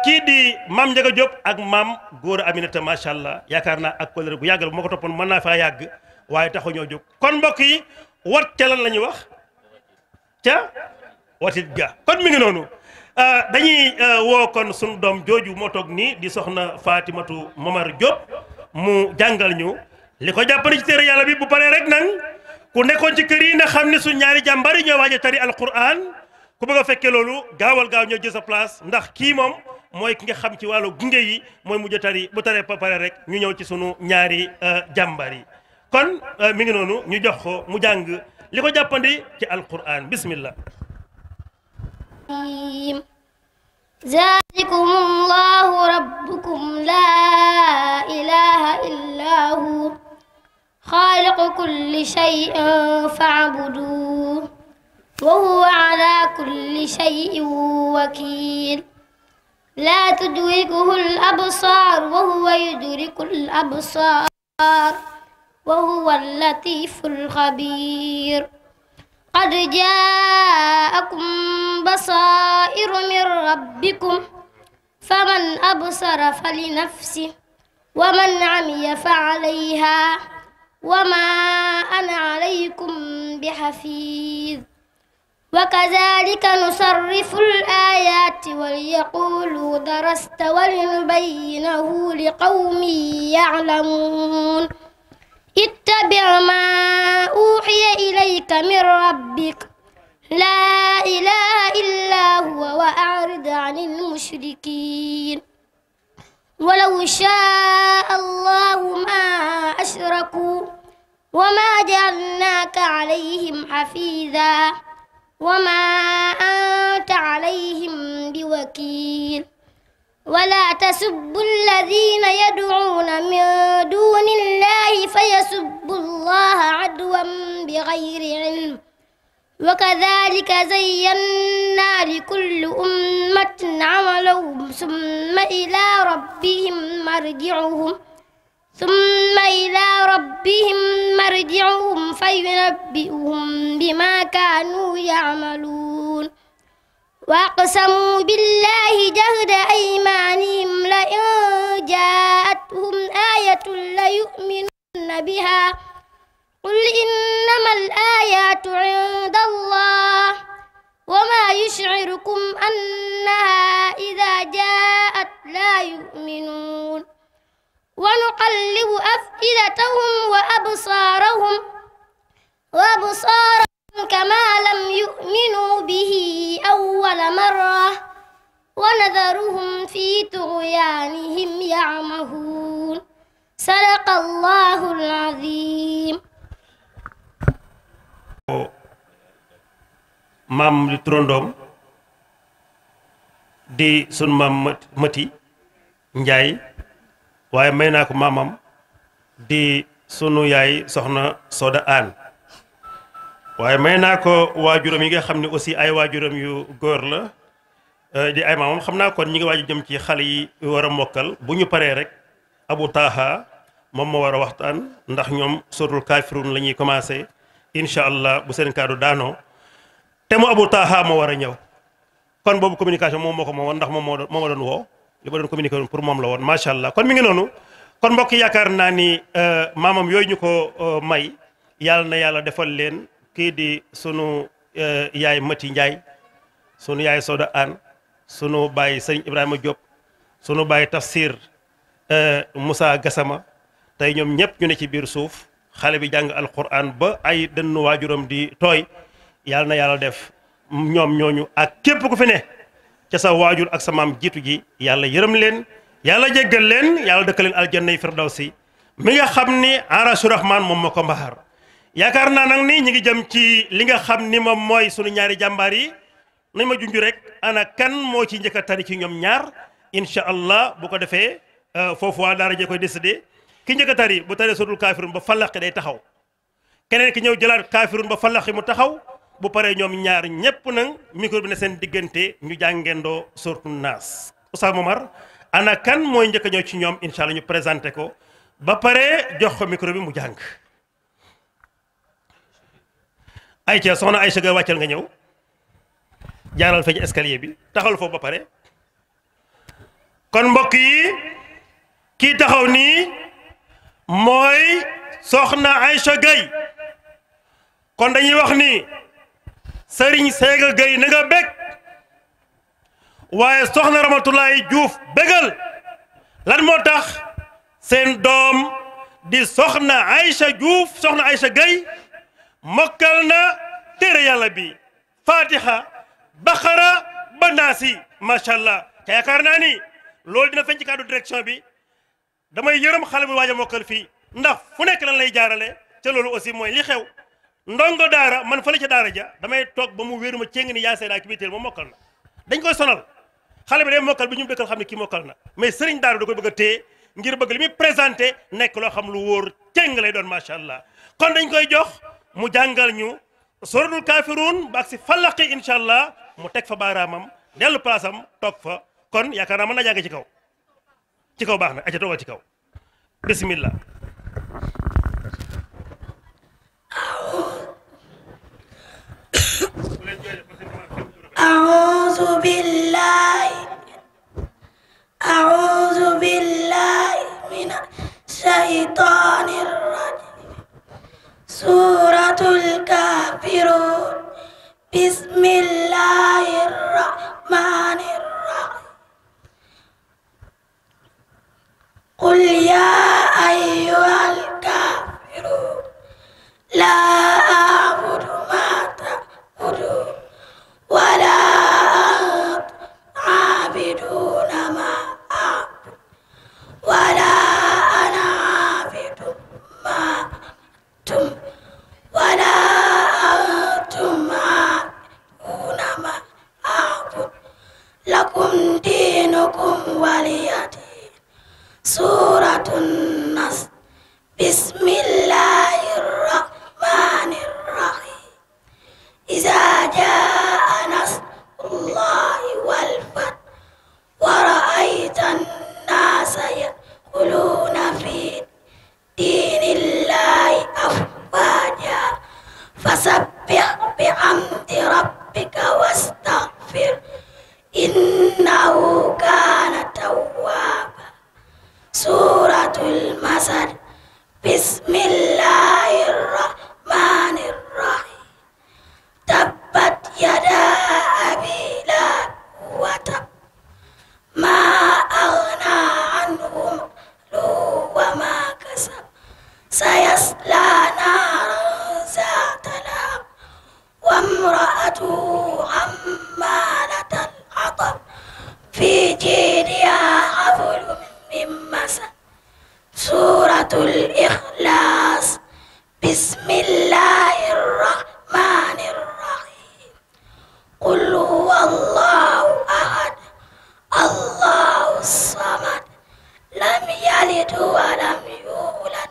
kii di maam Njaga Diop ak maam Góora Aminata macha allah yaakaar naa ak kóllëre bu yàgg la bu ma ko toppoon mën naa faa yàgg waaye taxu ñoo jóg kon mbokk yi wat ca lan la ñuy wax ca watit ga kon mi ngi noonu dañuy woo kon sunu doom jooju moo toog nii di soxna Fatimatu Momar Diop mu jàngal ñu li ko jàppale ci téere yàlla bi bu paree rek nag ku nekkoon ci kër yi na xam ne su ñaari jàmbari ñoo waaj a tari alquran ku bëgg a fekkee loolu gaawal gaaw ñoo jël sa place ndax kii moom mooy ki nga xam ci wàllu gunge yi mooy mujj a tari bu taree ba pare rek ñu ñëw ci sunu ñaari jàmbar yi kon mi ngi noonu ñu jox ko mu jàng li ko jàppandi ci alquran bismillah ذلكم الله ربكم لا إله إلا كل شيء فاعبدوه وهو على كل شيء وكيل لا تدركه الأبصار وهو يدرك الأبصار وهو اللطيف الخبير قد جاءكم بصائر من ربكم فمن أبصر فلنفسه ومن عمي فعليها وما أنا عليكم بحفيظ وكذلك نصرف الآيات وليقولوا درست ولنبينه لقوم يعلمون اتبع ما أوحي إليك من ربك لا إله إلا هو وأعرض عن المشركين ولو شاء الله ما أشركوا وما جعلناك عليهم حفيظا وما أنت عليهم بوكيل ولا تسبوا الذين يدعون من دون الله فيسبوا الله عدوا بغير علم وكذلك زينا لكل أمة عملهم ثم إلى ربهم مرجعهم فينبئهم بما كانوا يعملون وأقسموا بالله جهد أيمانهم لئن جاءتهم آية ليؤمنن بها قل إنما الآيات عند الله وما يشعركم أنها إذا جاءت لا يؤمنون ونقلب أفئدتهم وأبصارهم كما لم يؤمنوا به أول مرة ونذرهم في طغيانهم يعمهون صدق الله العظيم maam li turandoom di sun maam Mati Njaay waaye may naa ko maamam di sunu yaay soxna Soda Aan waaye may naa ko waajuram yi nga xam ne aussi ay waajuram yu góor la di ay maamam xam naa kon ñi ngi waaju jëm ci xale yi war a mokkal bu ñu paree rek Abu Taha moom moo war a waxtaan ndax ñoom suratul kaafiruun la ñuy commencé incha allah bu seen kaddu daanoo te mu Abu Taha moo war a ñëw kon boobu communication moom moo ko moomoon ndax moom moo ma doon woo li ma doon communiqué woon pour moom la woon macha allah kon mi ngi noonu kon mbokk yaakaar naa ni maamam yooyu ñu ko may yàlla na yàlla defal leen kii di sunu yaay Mati Njaay sunu yaay Soda Aan sunu baay sëñ Ibrahima Diop sunu baay Tafsir Moussa Gassama tey ñoom ñëpp ñu ne ci biir suuf xale bi jàng alquran ba ay dënnu waajuram di tooy yàlla na yàlla def ñoom ñooñu ak képp ku fi ne ca sa waajur ak sa maam jiitu ji yàlla yërëm leen yàlla jéggal leen yàlla dëkk leen aljanna yi firdawsi mi nga xam ni arashu rahman moom moo ko mbaxar yaakaar naa nag ni ñi ngi jëm ci li nga xam ni moom mooy sunu ñaari jàmbaar yi nañ ma junj rek ana kan moo ci njëkk a tari ci ñoom ñaar incha allah bu ko defee foofu waa daara jee koy décidé ki njëkk a tari bu taree suratul kaafiruun ba fallaqi day taxaw keneen ki ñëw jëlaat kaafiruun ba fallaqi mu taxaw bu paree ñoom ñaar ñépp nag micro bi ne seen diggante ñu jàngendoo suratul naas Oustaz Momar ana kan mooy njëkk a ñëw ci ñoom incha allah ñu présenté ko ba pare jox ko micro bi mu jàng Aïcha soxna Aïcha ga wàccal nga ñëw jaaral feeñ escalier bi taxawal foofu ba pare kon mbokk yi kii taxaw nii mooy soxna Aïcha Gueye kon dañuy wax ni Serigne Séga Gueye na nga bég waaye soxna Ramatulaay Juuf bégal lan moo tax seen doom di soxna Aïcha Juuf soxna Aïcha Gueye mokkal na téere yàlla bi Fatiha Baqara ba Naasi macha allah te yaakaar naa ni loolu dina feeñ ci cadre direction bi damay yërëm xale bu waaj a mokkal fii ndax fu nekk lan lay jaarale te loolu aussi mooy li xew ndongo daara man fële ca daara ja damay toog ba mu wéeru ma céng ni yaa seedaa ki bitéel moom mokkal na dañ koy sonal xale bi day mokkal bi ñu dëkkal xam ne kii mokkal na mais sëriñ daara da koy bëgg a téye ngir bëgg li muy présenté nekk loo xam lu wóor cëng lay doon macha allah kon dañ koy jox mu jàngal ñu suratul kaafiruun ba ak si falaqi incha allah mu teg fa baaraamam dellu place am toog fa kon yaakaar naa mën na jàng ci kaw baax na aca toogal ci kaw bismillah أعوذ بالله من الشيطان الرجيم سورة الكافرون بسم الله الرحمن الرحيم قل يا أيها الكافرون لا أعبد ما تعبدون ولا أنتم عابدون ما أعبد ولا أنا عابد ما أنتم ولا أنتم عابدون ما أعبد لكم دينكم ولي دين سورة النصر بسم الله الرحمن الرحيم إذا جاء نصر الله والفتح ورأيت الناس يدخلون في دين الله أفواجا فسبح بحمد ربك واستغفر إنه كان توابا سورة المسد بسم الله الرحمن الرحيم تبت يدا أبي لهب وتب ما أغنى عنه ماله وما كسب سيصلى نارا ذات لهب وامرأته حمالة الحطب في جيدها حبل من مسد سورة الإخلاص بسم الله الرحمن الرحيم قل هو الله أحد الله الصمد لم يلد ولم يولد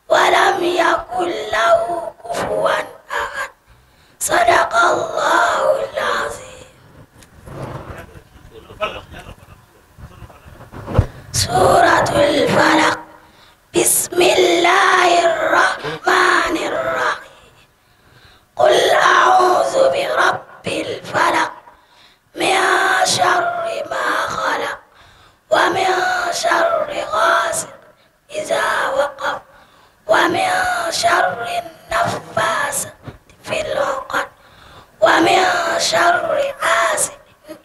ولم يكن له كفوا أحد صدق الله العظيم سورة الفلق بسم الله الرحمن الرحيم قل أعوذ برب الفلق من شر ما خلق ومن شر غاسق إذا وقب ومن شر النفاثات في العقد ومن شر حاسد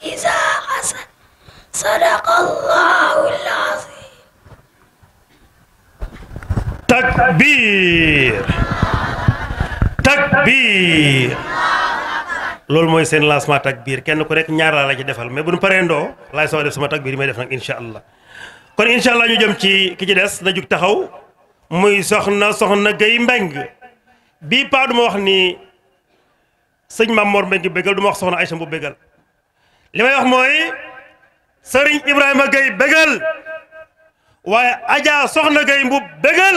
إذا حسد صدق الله العظيم takbir takbir loolu mooy seen lancement takbir kenn ku rek ñaar laa la ci defal mais bu ñu paree ndoo laay soo def sama takbir yi may def nag incha allah kon incha allah ñu jëm ci ki ci des na jug taxaw muy soxna Gueye Mbeng bii paa du ma wax ni sëñ Mame Mor Mbeng bégal du ma wax soxna Aïcha bu bégal li may wax mooy sëriñ Ibrahima Gueye bégal waaye Adja soxna Gueye Mbub bégal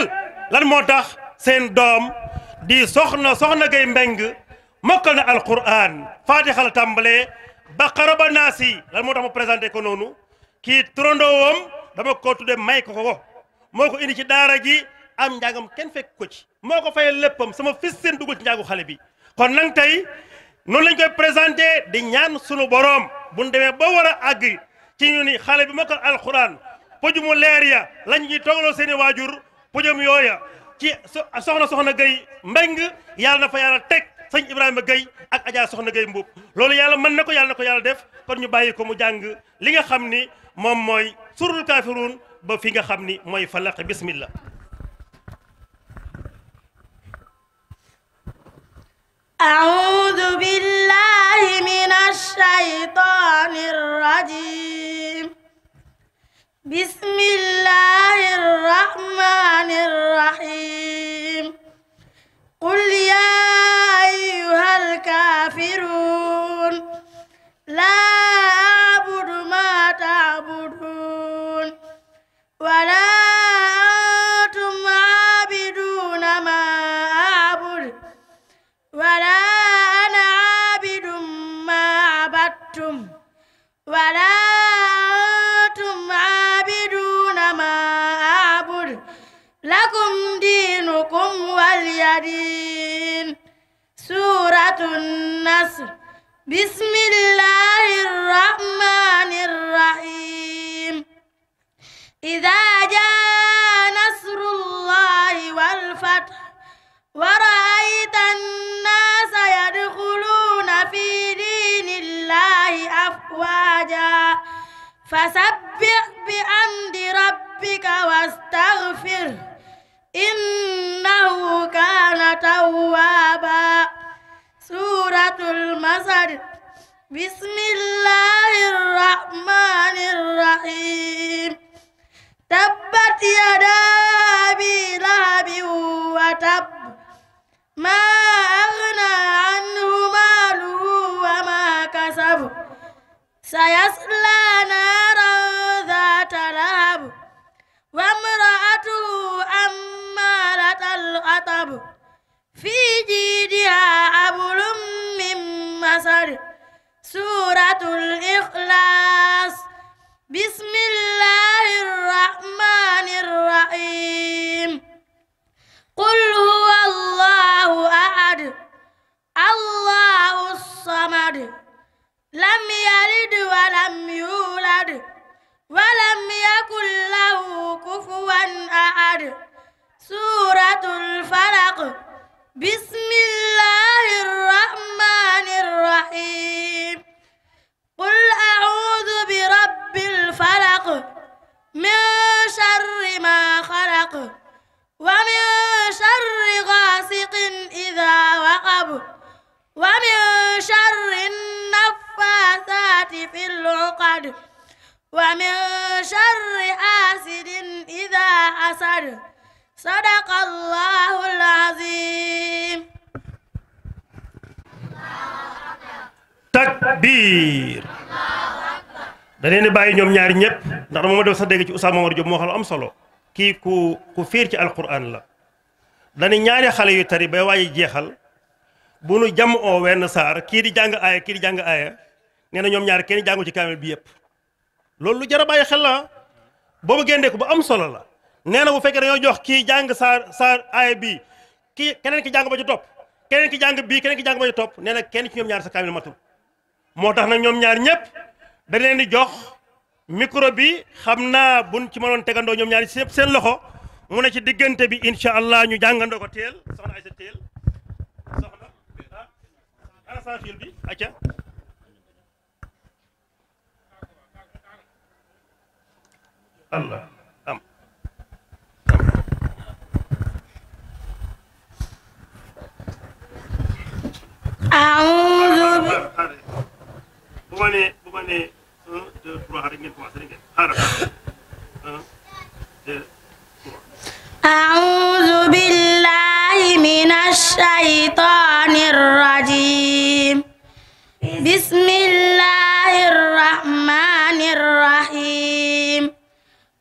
lan moo tax seen doom di soxna Gueye Mbeng mokkal na alquran fatiha la tàmbalee baqara ba naasi lan moo tax mu présenté ko noonu kii turandoowam dama ko tudde may ko moo ko indi ci daara ji am njàngam kenn fekk ko ci moo ko fayal léppam sama fils seen dugul ci njàngu xale bi kon nag tey noonu lañ koy présenté di ñaan sunu borom bu ñu demee ba war a àgg ci ñu ni xale bi mokkal alquran pojumu leer ya lañ ñuy toogaloo seen i waajur pojum yooya ci soxna Gueye Mbeng yàlla na fa yàlla teg sëñ Ibrahima Gueye ak Adja soxna Gueye Mbub loolu yàlla mën na ko yàlla def kon ñu bàyyi ko mu jàng li nga xam ni moom mooy suratul kaafiruun ba fi nga xam ni mooy falaq bismillah أعوذ بالله من الشيطان الرجيم بسم الله الرحمن الرحيم قل يا أيها الكافرون لا أعبد ما تعبدون ولا لكم دينكم ولي دين. سورة النصر. بسم الله الرحمن الرحيم. إذا جاء نصر الله والفتح ورأيت الناس يدخلون في دين الله أفواجا فسبح بحمد ربك واستغفره إنه كان توابا. سورة المسد. بسم الله الرحمن الرحيم. تبت يدا أبي لهب وتب ما أغنى عنه ماله وما كسب سيصلى نارا ذات لهب وامرأته أمارة الحطب في جيدها حبل من مسد. سورة الإخلاص. بسم الله الرحمن الرحيم. قل هو الله أحد الله الصمد لم يلد ولم يولد ولم يكن له كفوا أحد. سورة الفلق. بسم الله الرحمن الرحيم. قل أعوذ برب الفلق من شر ما خلق ومن شر غاسق إذا وقب ومن شر النفاثات في العقد ومن شر حاسد إذا حسد. صدق الله العظيم. takbir. da leen di bàyyi ñoom ñaari ñëpp ndax dama ma def sa dégg ci Oustaz Mamadou Diop moo xam lu am solo kii ku fiir ci alquran la. dañu ñaari xale yu tari bay waaye jeexal bu nu jam oo wenn saar kii di jàng aaya kii di jàng aaya nee na ñoom ñaar kenn jàngu ci kaamil bi yëpp. loolu lu jar a bàyyi xel la boobu génne ko bu am solo la. nee na bu fekkee dañoo jox kii jàng saar aaya bii kii keneen ki jàng ba ci topp keneen ki jàng bii keneen ki jàng ba ci topp nee na kenn ci ñoom ñaar sa kaamil matul. moo tax nag ñoom ñaar ñëpp da leen di jox micro bi xam naa buñ ci mënoon tegandoo ñoom ñaar ci seen loxo mu ne ci diggante bi incha allah ñu jàngandoo ko teel soxna Aysa teel soxna ana sans fil bi acca allah am bu ma nee 1 2 3 rek ngeen commencé rek ngeen xaaral 1 2 أعوذ بالله من الشيطان الرجيم. بسم الله الرحمن الرحيم.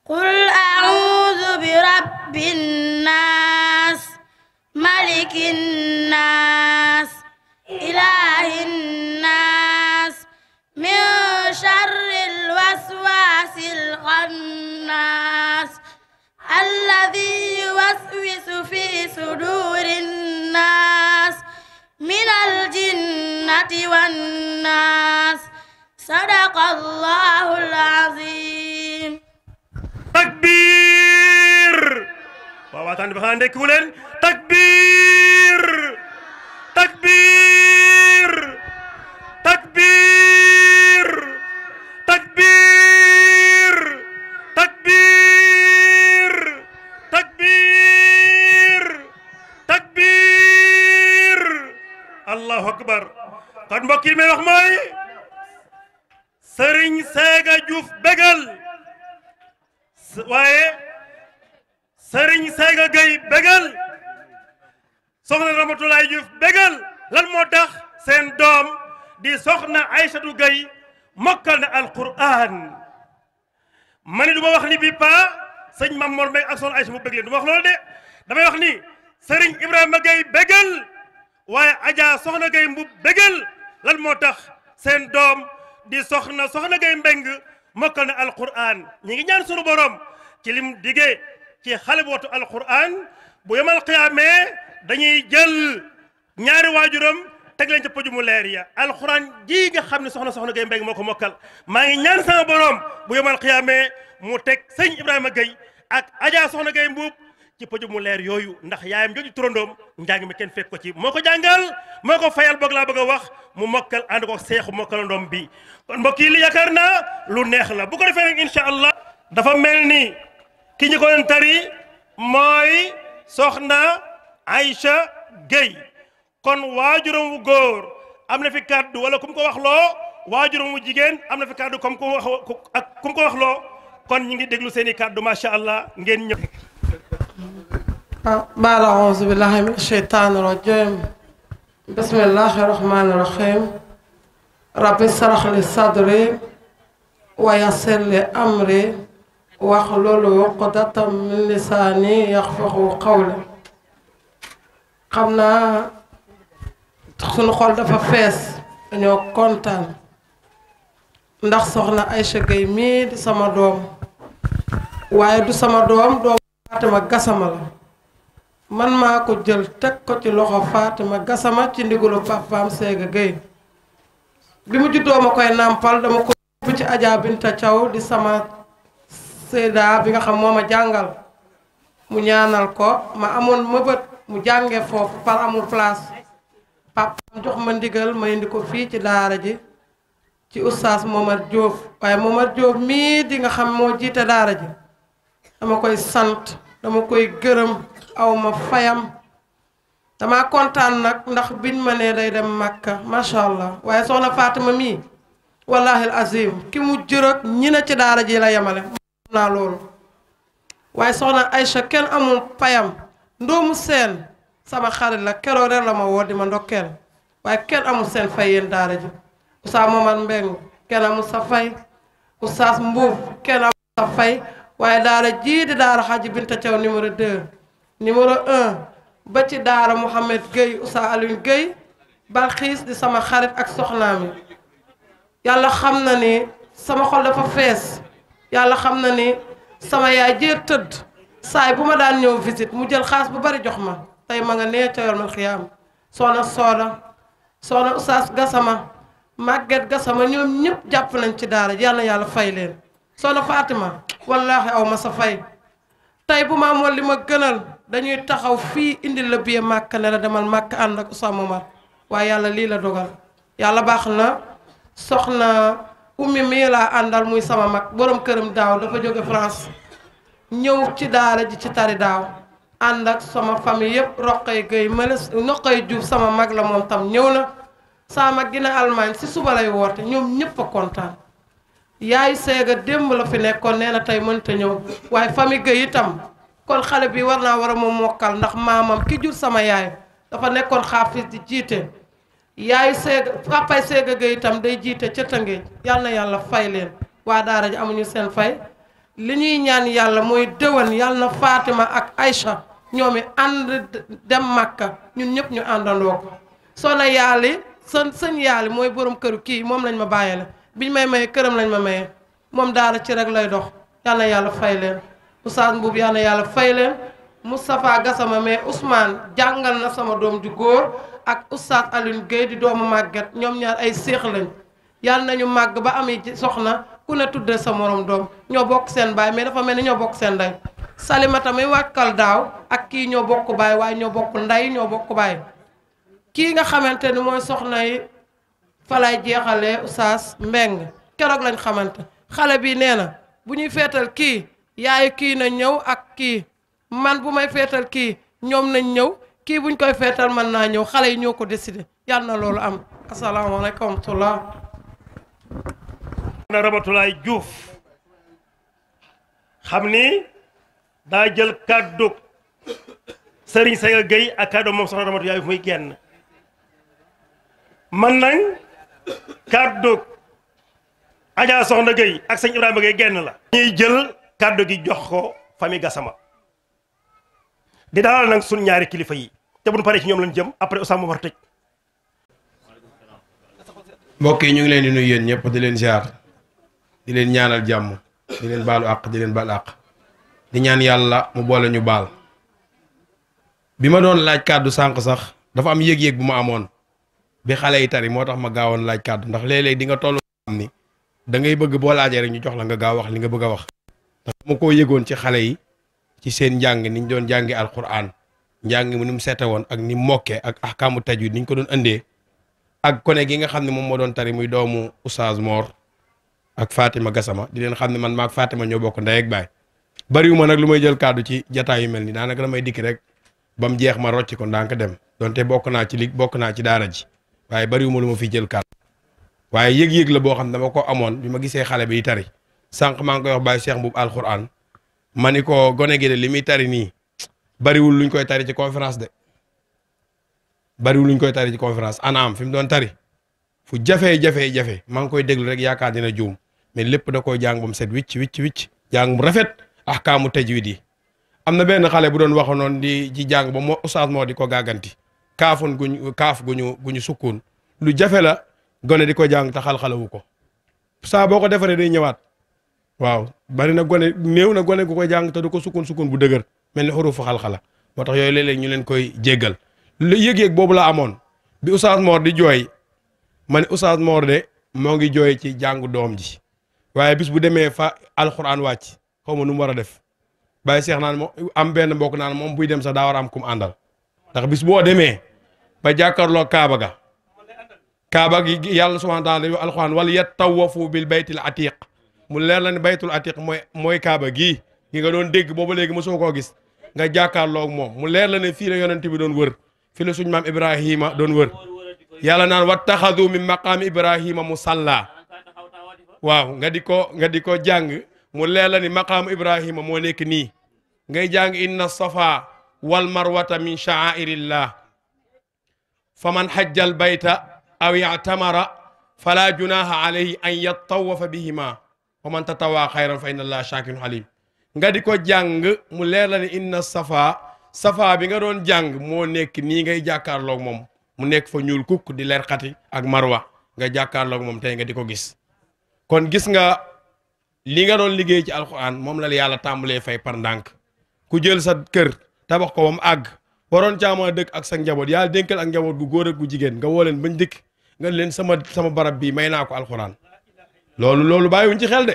قل أعوذ برب الناس ملك الناس إله الناس من شر الوسواس الخناس الذي يوسوس في صدور الناس من الجنة والناس. صدق الله العظيم. takbir. waaw waxtaan bi xanaa ndekkiwu leen takbir takbir takbir takbir takbir takbir takbir. allahu akbar. kon mbokk yi may wax mooy Serigne Séga Diouf bégal waaye Serigne Séga Gueye bégal soxna Ramatoulaye Diouf bégal lan moo tax seen doom di soxna Aïssatou Gueye mokkal na alquran ma ni du ma wax ni bi pa sëñ Mam Mor Mbaye ak soxna Aïssa mu bég leen du ma wax loolu de damay wax ni Serigne Ibrahima Gueye bégal waaye Adja soxna Gueye Mbub bégal lan moo tax seen doom di soxna Gueye Mbeng mokkal na alquran ñi ngi ñaan sunu borom ci lim digee ci xale bu wattu alquran bu yemal qiyaamee dañuy jël ñaari waajuram teg leen ca pëju mu leer ya alquran ji nga xam ne soxna Gueye Mbengue moo ko mokkal maa ngi ñaan sama borom bu yemal qiyaamee mu teg sëñ Ibrahima Gueye ak Adja soxna Gueye Mbuub ci pëju mu leer yooyu ndax yaayam jooju turandoom njàng mi kenn fekk ko ci moo ko jàngal moo ko fayal boog laa bëgg a wax mu mokkal ànd ko seexu mokkalandoom bi kon mbokk yi li yaakaar naa lu neex la bu ko defee nag incha allah dafa mel ni ki ñu ko doon tari mooy soxna Aïcha Gueye kon waajuram wu góor am na fi kàddu wala ku mu ko wax loo waajuram wu jigéen am na fi kàddu comme ku mu ko wax loo kon ñu ngi déglu seen i kàddu macha allah ngeen ñëw. بعد أعوذ بالله من الشيطان الرجيم بسم الله الرحمن الرحيم رب اشرح لي صدري ويسر لي أمري واحلل عقدة من لساني يفقهوا قولي xam naa sunu xol dafa fees dañoo kontaan ndax soxna Aïcha Gueye mii di sama doom waaye du sama doom Fatima Gassama la man maa ko jël teg ko ci loxo Fatima Gassama ci ndigalu papaam Séga Gueye bi mu juddoo ma koy nàmpal dama ko yóbbu ci Adja Binta Thiaw di sama séeda bi nga xam moo ma jàngal mu ñaanal ko ma amoon mëbët mu jànge foofu par amul place papaam jox ma ndigal ma indi ko fii ci daara ji ci oustaz Momar Diop waaye Momar Diop mii di nga xam moo jiite daara ji dama koy sant dama koy gërëm awma fayam dama kontaan nag ndax biñ ma nee day dem Makka macha allah waaye soxna Fatima mii wallahi azim ki mu jërëg ñi na ci daara ji la yemale naa loolu waaye soxna Aïcha kenn amul payam ndoomu seen sama xarit la keroog rek la ma woo di ma ndokkeel waaye kenn amul seen fay yéen daara ji Oustaz Momar Mbengue kenn amul sa fay Oustaz Mbuub kenn amul sa fay waaye daara jii di daara Hadji Binta Thiaw numéro 2 numéro 1 ba ci daara Mouhamed Gueye Oustaz Alioune Gueye Balxiis di sama xarit ak soxnaam yi yàlla xam na ni sama xol dafa fees yàlla xam na ni sama yaay jee tëdd saay bu ma daan ñëw visite mu jël xaas bu bari jox ma tey ma nga nee ca yoon xiyaam soxna soxna Oustaz Gassama Maguette Gassama ñoom ñëpp jàpp nañ ci daara yàlla yàlla fay leen soxna Fatima wallaahi aw ma sa fay tey bu ma amoon li ma gënal dañuy taxaw fii indi la biye màkk ne la demal màkk ànd ak Oustaz Momar waaye yàlla lii la dogal yàlla baax na soxna ummi mii laa àndal muy sama mag borom këram daaw dafa jóge France ñëw ci daara ji ci tari daaw ànd ak sama famille yëpp Roqay Gueye Mëles Noqay Diouf sama mag la moom tam ñëw na sama mag gi ne Allemagne si suba lay woote ñoom ñëpp a kontaan yaayu Séga démb la fi nekkoon nee na tey mënta ñëw waaye famille Gueye itam kon xale bi war naa war a moom mokkal ndax maamam ki jur sama yaay dafa nekkoon xaafis di jiite yaayu Séga papay Séga Gueye itam day jiite ca Tëngéej yal na yàlla fay leen waa daara ji amuñu seen fay li ñuy ñaan yàlla mooy dëwan yàlla na Fatima ak Aïcha ñoom it ànd dem Makka ñun ñëpp ñu àndandoo ko soxna yaali sëñ yaali mooy borom këru kii moom lañ ma bàyyile biñ may maye këram lañ ma maye moom daara ci rek lay dox yal na yàlla fay leen Oustaz Mbuub yal na yàlla fay leen Moustapha Gassama mais Ousmane jàngal na sama doom ju góor ak Oustaz Alioune Gueye di doomu màgget ñoom ñaar ay séex lañ yal nañu màgg ba ami soxna ku ne tuddee sa morom doom ñoo bokk seen baay mais dafa mel ni ñoo bokk seen ndey Salimata mi wàkkal daaw ak kii ñoo bokk baay waaye ñoo bokk ndey ñoo bokk baay kii nga xamante ni mooy soxna yi fa lay jeexalee Oustaz Mbengue keroog lañ xamante xale bi nee na bu ñuy feetal kii yaayu kii na ñëw ak kii man bu may feetal kii ñoom nañ ñëw kii buñ koy feetal mën naa ñëw xale yi ñoo ko décidé yàlla na loolu am asalaamaaleykum wa rahmatullah na Ramatulaay Diouf xam ni daa jël kàddu Serigne Séga Gueye ak kàddu moom soxna Ramatulaay muy genn man nañ kàddu Adja Soxna Gueye ak sëñ Ibrahima Gueye genn la ñuy jël kàddu gi jox ko famille Gassama di dalal nag suñ ñaari kilifa yi te bu ñu paree ci ñoom lañ jëm après Oustaz Momar tëj mbokk yi ñu ngi leen di nuyu yéen ñëpp di leen ziar di leen ñaanal jàmm di leen baalu àq di leen baal àq di ñaan yàlla mu boole ñu baal. bi ma doon laaj kàddu sànq sax dafa am yëg-yëg bu ma amoon bi xale yi tari moo tax ma gaawoon laaj kàddu ndax léeg-léeg di nga toll am ni da ngay bëgg boo laajee rek ñu jox la nga gaaw wax li nga bëgg a wax. ndax ma koo yëgoon ci xale yi ci seen njàng ni ñu doon jàngi alquran njàng mi ni mu seete woon ak ni mu mokkee ak ahkaamu tajwid ni ñu ko doon indee ak kone gi nga xam ne moom moo doon tari muy doomu Oustaz Mor ak Fatima Gassama di leen xam ne man maak Fatima ñoo bokk ndey ak baay. bariwuma nag lu may jël kàddu ci jataay yu mel ni daanaka damay dikk rek ba mu jeex ma rocc ko ndànk dem donte bokk naa ci daara ji waaye bariwuma lu ma fi jël kàddu waaye yëg-yëg la boo xam ne dama ko amoon bi ma gisee xale bi tari sànq maa ngi koy wax Baye Cheikh Mbuub alquran ma ni ko gone gi de li muy tari nii bariwul luñ koy tari ci conférence de bariwul luñ koy tari ci conférence anaam fi mu doon tari fu jafe maa ngi koy déglu rek yaakaar dina juum mais lépp da koy jàng ba mu set wicc jàng bu rafet ahkaamu tajwid yi. am na benn xale bu doon waxoon noonu di ci jàng ba moo Oustaz moo di ko gàgganti kaaf gu ñu sukkoon lu jafe la gone di ko jàng te xal-xalawu ko saa boo ko defaree day ñëwaat waaw bari na gone néew na gone gu ko jàng te du ko sukkoon bu dëgër mel ni xurufu xal-xala moo tax yooyu léeg-léeg ñu leen koy jéggal lu yëg-yëg boobu la amoon bi Oustaz Mor di jooy ma ne Oustaz Mor de moo ngi jooy ci jàngu doom ji waaye bis bu demee fa alxuraan wàcc xaw ma nu mu war a def Baye Cheikh naan moom am benn mbokk naan moom buy dem sax daa war a am kum àndal ndax bis boo demee ba jàkkaarloo Kaaba gi yàlla subhaanahu wa taala alxuraan wal yattawafu bil baytil atiq mu leer la ne baytul atiq mooy Kaaba gii gi nga doon dégg booba léegi mosoo koo gis nga jàkkaarloog moom mu leer la ne fii la yonent bi doon wër fii la suñ maam Ibrahima doon wër yàlla naan wattaxadu min maqaami Ibrahima musalla waaw nga di ko jàng mu leer la ni maqaamu Ibrahima moo nekk nii ngay jàng inna safa wal marwata min sha'airillah faman hajjal bayta aw ya'tamara fala junaha alayhi an yattawafa bihima wa man tatawaa xayran fa inna allaha shakirun alim nga di ko jàng mu leer la ni inna safa bi nga doon jàng moo nekk nii ngay jàkkaarloog moom mu nekk fa ñuul kukk di leer xati ak marwa nga jàkkaarloog moom tey nga di ko gis kon gis nga li nga doon liggéey ci alxuraan moom la yàlla tàmbalee fay par ndànk ku jël sa kër tabax ko ba mu àgg waroon caama dëkk ak sa njaboot yàlla dénkal ak njaboot gu góor ak gu jigéen nga woo leen bañ dëkk nga leen sama barab bii may naa ko alxuraan loolu bàyyiwuñ ci xel de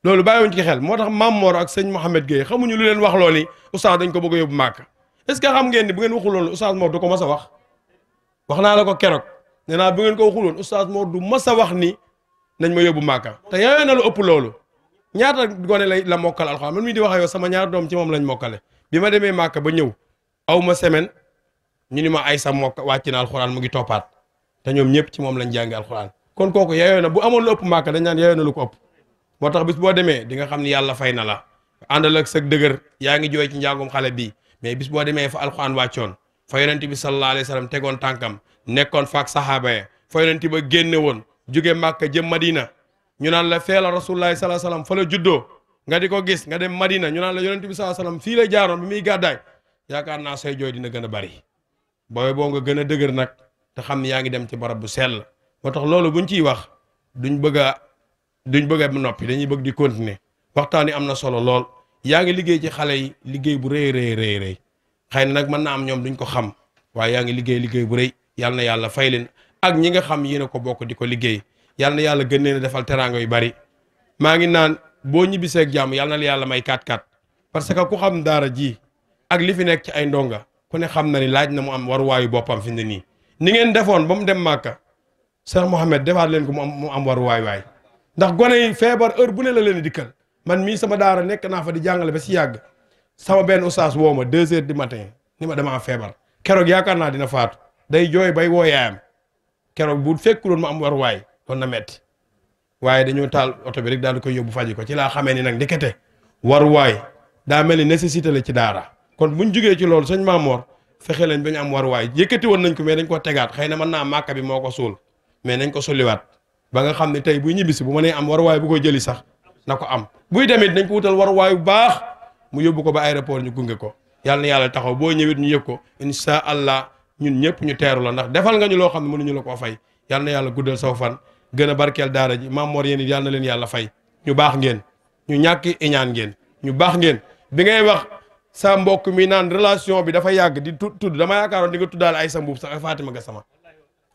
loolu bàyyiwuñ ci xel moo tax Mame Mor ak sëñ Mouhamed Gueye xamuñu lu leen wax loo ni oustaz dañ ko bëgg a yóbbu màkk est-ce que xam ngeen ni bu ngeen waxul loolu oustaz Mor du ko mas a wax naa la ko keroog nee naa bu ngeen ko waxul woon oustaz Mor du mas a wax ni nañ ma yóbbu màkka te yooyu na lu ëpp loolu ñaata gone la mokkal alxuraan man mii di wax yow sama ñaar doom ci moom lañ mokkale bi ma demee màkka ba ñëw aw ma semaine ñu ni ma ay sa mokk wàcc na alxuraan mu ngi toppaat te ñoom ñëpp ci moom lañ jàngi alxuraan kon kooku yeyoo na bu amoon lu ëpp màkka dañ naan yeyoo na lu ko ëpp moo tax bis boo demee di nga xam ni yàlla fay na la àndal ak sa dëgër yaa ngi jooy ci njàngum xale bii mais bis boo demee fa alxuraan wàccoon fa yonent bi sallallahu alayhi wa sallam tegoon tànkam nekkoon faak saxaaba ya fa yonent ba génne woon jóge Màkka jëm Madina ñu naan la fee la rasulullahi sallallahu alayhi wasallam fa la juddoo nga di ko gis nga dem Madina ñu naan la yonent bi sallallahu alayhi wasallam fii la jaaroon bi muy gàddaay yaakaar naa say jooy dina gën a bari booy boo nga gën a dëgër nag te xam ne yaa ngi dem ci barab bu sell moo tax loolu buñ ciy wax duñ bëgg a noppi dañuy bëgg di continuer waxtaan yi am na solo lool yaa ngi liggéey ci xale yi liggéey bu rëy xëy na nag mën na am ñoom duñ ko xam waaye yaa ngi liggéey bu rëy yàlla na yàlla fay leen ak ñi nga xam yéen a ko bokk di ko liggéey yàlla na yàlla gën leen a defal teraanga yu bari maa ngi naan boo ñibbisee ak jàmm yàlla na la yàlla may 4-4 parce que ku xam daara ji ak li fi nekk ci ay ndonga ku ne xam na ni laaj na mu am waruwaayu boppam fi mu ne nii ni ngeen defoon ba mu dem Màkka Cheikh Mouhamed defaat leen ko mu am waruwaay waay ndax gone yi feebar heure bu ne la leen dikkal man mii sama daara nekk naa fa di jàngale ba si yàgg sama benn oustaz woo ma 2 heures du matin ni ma damaa feebar keroog yaakaar naa dina faatu day jooy bay woo yaayam keroog bu fekkuloon mu am waruwaay doon na metti waaye dañoo taal oto bi rek daal di koy yóbbu faji ko ci laa xamee ni nag ndekete waruwaay daa mel ni nécessité la ci daara kon buñ jugee ci loolu sëñ Mame Mor fexe leen ba ñu am waruwaay yëkkati woon nañ ko mais dañ ko tegaat xëy na mën naa màkka bi moo ko suul mais nañ ko sulliwaat ba nga xam ne tey buy ñibbisi bu mënee am waruwaay bu koy jëli sax na ko am buy demit nañ ko wutal waruwaay bu baax mu yóbbu ko ba aéroport ñu gunge ko yàlla na yàlla taxaw boo ñëwit ñu yëg ko insha allah ñun ñëpp ñu teeru la ndax defal nga ñu loo xam ne mënuñu la koo fay yàlla na yàlla guddal saw fan gën a barkeel daara ji Mame Mor yéen it yàlla na leen yàlla fay ñu baax ngeen ñu ñàkk iñaan ngeen ñu baax ngeen. bi ngay wax sa mbokk mi naan relation bi dafa yàgg di tudd dama yaakaaroon di nga tuddaal Aïssa Mbuub sax Fatima Gassama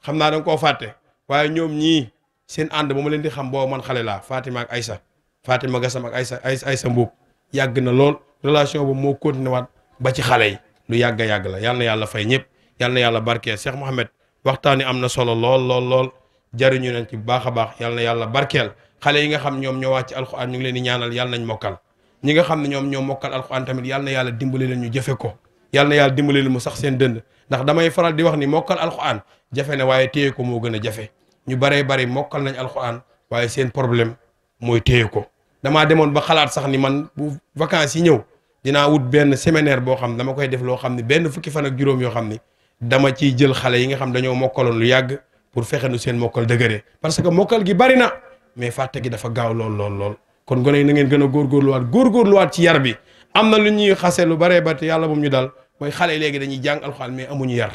xam naa da nga koo fàtte waaye ñoom ñii seen ànd ba ma leen di xam boo man xale laa Fatima ak Aïssa Fatima Gassama ak Aïssa Mbuub yàgg na lool relation boobu moo continué waat ba ci xale yi lu yàgg a yàgg la yal na yàlla fay ñëpp yal na yàlla barkeel Cheikh Mouhamed waxtaan wi am na solo lool jariñu nañ ci bu baax a baax yal na yàlla barkeel xale yi nga xam ñoom ñoo wàcc alxuraan ñu ngi leen di ñaanal yàlla nañ mokkal ñi nga xam ne ñoom ñoo mokkal alxuraan tamit yal na yàlla dimbali leen ñu jëfe ko yal na yàlla dimbali leen mu sax seen dënd ndax damay faral di wax ni mokkal alxuraan jafe ne waaye téye ko moo gën a jafe ñu baree bari mokkal nañ alxuraan waaye seen problème mooy téye ko damaa demoon ba xalaat sax ni man bu vacances yi ñëw dinaa wut benn séminaire boo xam dama koy def loo xam ne benn fukki fan ak juróom yoo xam ni dama ciy jël xale yi nga xam dañoo mokkaloon lu yàgg pour fexe nu seen mokkal dëgëree parce que mokkal gi bari na mais fàtte gi dafa gaaw lool kon gone yi na ngeen gën a góorgóorluwaat ci yar bi am na lu ñuy xase lu baree ba te yàlla moom ñu dal mooy xale yi léegi dañuy jàng alxuraan mais amuñu yar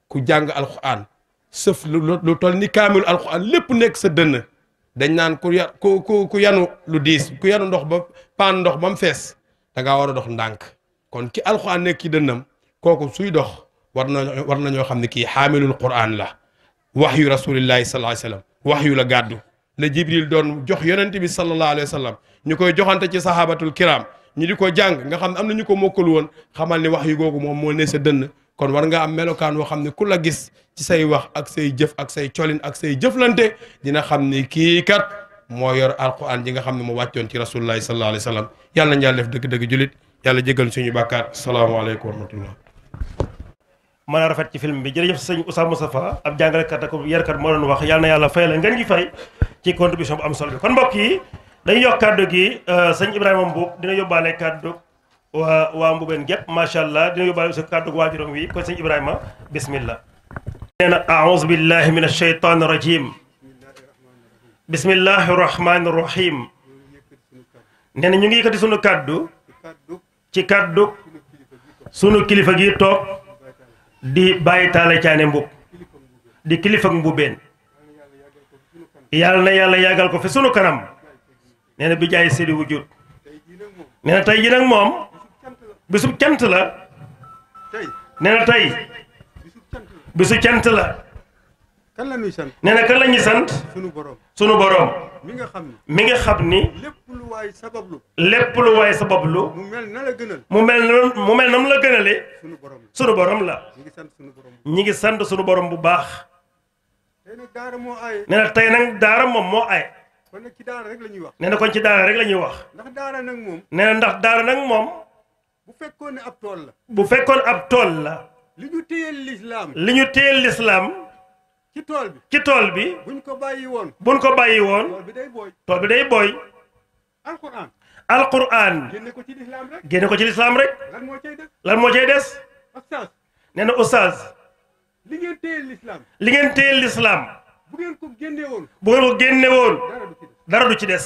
ku jàng alxuraan sëf lu toll ni kaamilu alxuraan lépp nekk sa dënn dañ naan ku yanu lu diis ku yanu ndox ba paan ndox ba mu fees da ngaa war a dox ndànk kon ki alxuraan nekk ci dënnam kooku suy dox war nañoo xam ne kii xaamilul quraan la wax yu rasulillahi sallallahu alayhi wa sallam wax yu la gàddu la jibril doon jox yonente bi sallallahu alayhi wa sallam ñu koy joxante ci sahabatul kiram ñu di ko jàng nga xam ne am na ñu ko mokkul woon xamal ni wax yu googu moom moo ne sa dënn kon war nga am melokaan woo xam ne ku la gis ci say wax ak say jëf ak say colin ak say jëflante dina xam ni kii kat moo yor alquran ji nga xam ne moo wàccoon ci rasulullahi sallallahu alayhi wa sallam yàlla nañu yàlla def dëgg-dëgg julit yàlla jégal suñu bàkkaar salaamaaleykum wa rahmatullah mën a rafet ci film bi jërëjëf sëñ Oustaz Moustapha ab jàngalekat ak yarkat moo doon wax yàlla na yàlla fay la ngeen gi fay ci contribution bu am solo bi kon mbokk yi dañuy yokk kàddu gi sëñ Ibrahima Mbuub dina yóbbaale kàddu waa Mbubeen gépp macha allah dina yóbbaale aussi kàddu waajuram wi kon sëñ Ibrahima bismillah nee na aouzu billahi min ashaytan rajim bismillahi rahmani rahim nee na ñu ngi yëkkati sunu kàddu ci kàddu sunu kilifa gi toog di Baye Talla Thiané Mbuub di kilifa ak Mbubeen yàlla na yàlla yàggal ko fi sunu kanam nee na bi jaay séddi wujud nee na tey ji nag moom bisub cant la nee na tey bisu cant la kan la ñuy sant nee na kan la ñuy sant sunu borom mi nga xam ni lépp lu waay sabablu mu mel na la gënal mu mel na mu la gënale sunu borom la ñi ngi sant sunu borom bu baax tey nag daara moo aaye nee na tey nag daara moom moo aaye kon nag ci daara rek la ñuy wax nee na kon ci daara rek la ñuy wax ndax daara nag moom nee na ndax daara nag moom bu fekkoon ne ab tool la bu fekkoon ab tool la li ñu téyel lislaam ci tool bi buñ ko bàyyi woon tool bi day booy alquran génne ko ci lislaam rek lan moo cay des oustaz nee na oustaz li ngeen téyel lislaam bu ngeen ko génne woon dara du ci des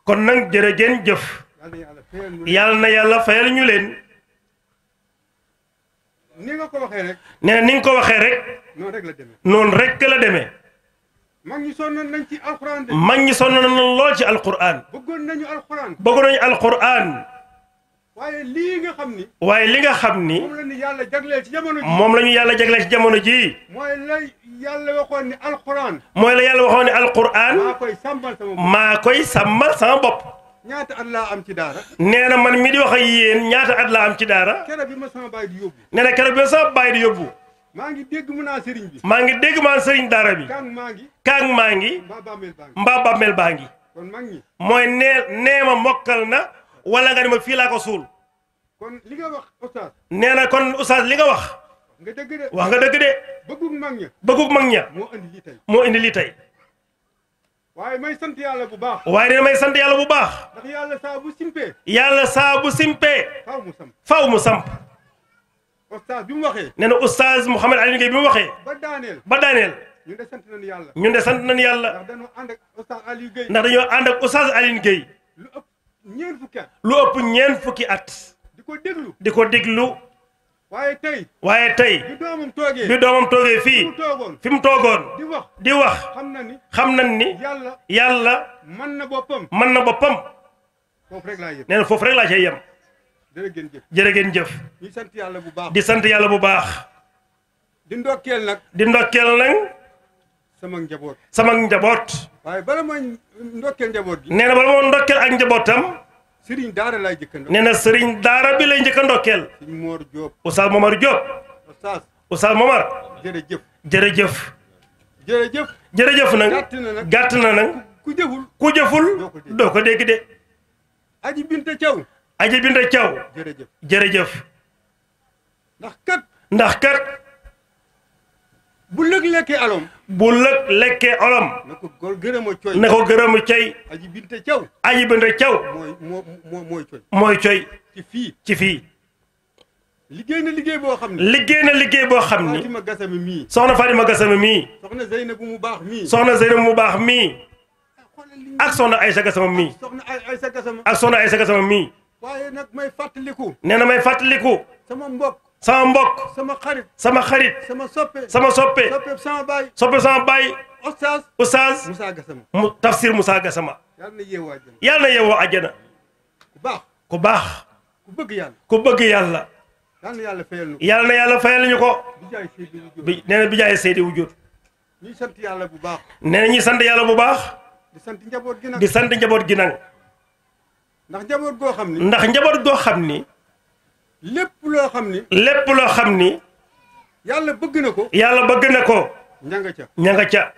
kon nag jërë ngeen jëf yàlla na yàlla fayal ñu leen ni nga ko waxee rek nee na ni nga ko waxee rek noonu rek la demee mag ñi sonnoon nañ ci alquran de mag ñi sonnoon nañ lool ci alquran bëggoon nañu alquran waaye li nga xam ni moom la ñu yàlla jagleel ci jamono ji mooy la yàlla waxoon ni alquran maa koy sàmmal sama bopp ñaata at laa am ci daara nee na man mi di wax ak yéen ñaata at laa am ci daara keroog bi ma sama baay di yóbbu nee na keroog bi ma sama baay di yóbbu maa ngi dégg mu naa sëriñ bi maa ngi dégg maa sëriñ daara bi kaang maa ngi mbaa bàmmeel baa ngi kon mag ñi mooy nee ma mokkal na wala nga ni ma fii laa ko suul kon li nga wax oustaz nee na kon oustaz li nga wax nga dëgg de wax nga dëgg de bëggug mag ña moo indi lii tey waaye may sant yàlla bu baax ndax yàlla saa bu simpee faw mu samp oustaz bi mu waxee nee na oustaz Mouhamed Alioune Gueye bi mu waxee ba daaneel ñun de sant nañu yàlla ndax dañoo ànd ak oustaz Alioune Gueye lu ëpp ñeent fukki at di ko déglu waaye tey bi doomam toogee fii fi mu toogoon di wax xam nañ ni yàlla mën na boppam foofu rek laa yem. nee na foofu rek laa cay yem. jërë ngeen jëf. jërë ngeen jëf. ñu sant yàlla bu baax. di sant yàlla bu baax. di ndokkeel nag. di ndokkeel nag. sama njaboot. sama njaboot. waaye bala ma ndokkeel njaboot gi. nee na bala moo ndokkeel ak njabootam. Serigne Daara laay jëkkandoo. nee na Serigne Daara bi lay njëkk a ndokkeel. Serigne Mor Diop. Oustaz Momar Diop. Oustaz Momar. jërëjëf. jërëjëf. jërëjëf. jërëjëf nag. gàtt na nag. ku jëful. ku jëful. doo ko dégg de. Aji Binta Thiaw. Aji Binta Thiaw. jërëjëf. jërëjëf. ndax kat. bu lëg lekkee alom. bu lëg lekkee olom. na ko gërëma coy. na ko gërëma coy. Aji Binta Thiaw. Aji Binta Thiaw. mooy coy. mooy coy. ci fii. liggéey na liggéey boo xam ni. liggéey na liggéey boo xam ni. Fatima Gassama mii. soxna Fatima Gassama mii. soxna Zeynab mu baax mii. soxna Zeynab mu baax mii. ak soxna Aysa Gassama mii. soxna Aysa Gassama. ak soxna Aysa Gassama mii. waaye nag may fàttaliku. nee na may fàttaliku. sama mbokk. sama mbokk. sama xarit. sama xarit. sama soppe. sama soppe. soppe sama baay. soppe sama baay. Oustaz Moussa Gassama. Tafsir Moussa Gassama. yàlla na yeewoo àjjana. yàlla na yeewoo àjjana. ku baax. ku baax. ku bëgg yàlla. ku bëgg yàlla. yàlla na yàlla fayal ñu ko. yàlla na yàlla fayal ñu ko. bi nee na bi jaay Seydi Wujud. ñuy sant yàlla bu baax. nee na ñuy sant yàlla bu baax. di sant njaboot gi nag. di sant njaboot gi nag. ndax njaboot goo xam ni. ndax njaboot goo xam ni. lépp loo xam ni. lépp loo xam ni. yàlla bëgg na ko. yàlla bëgg na ko. ña nga ca. ña nga ca.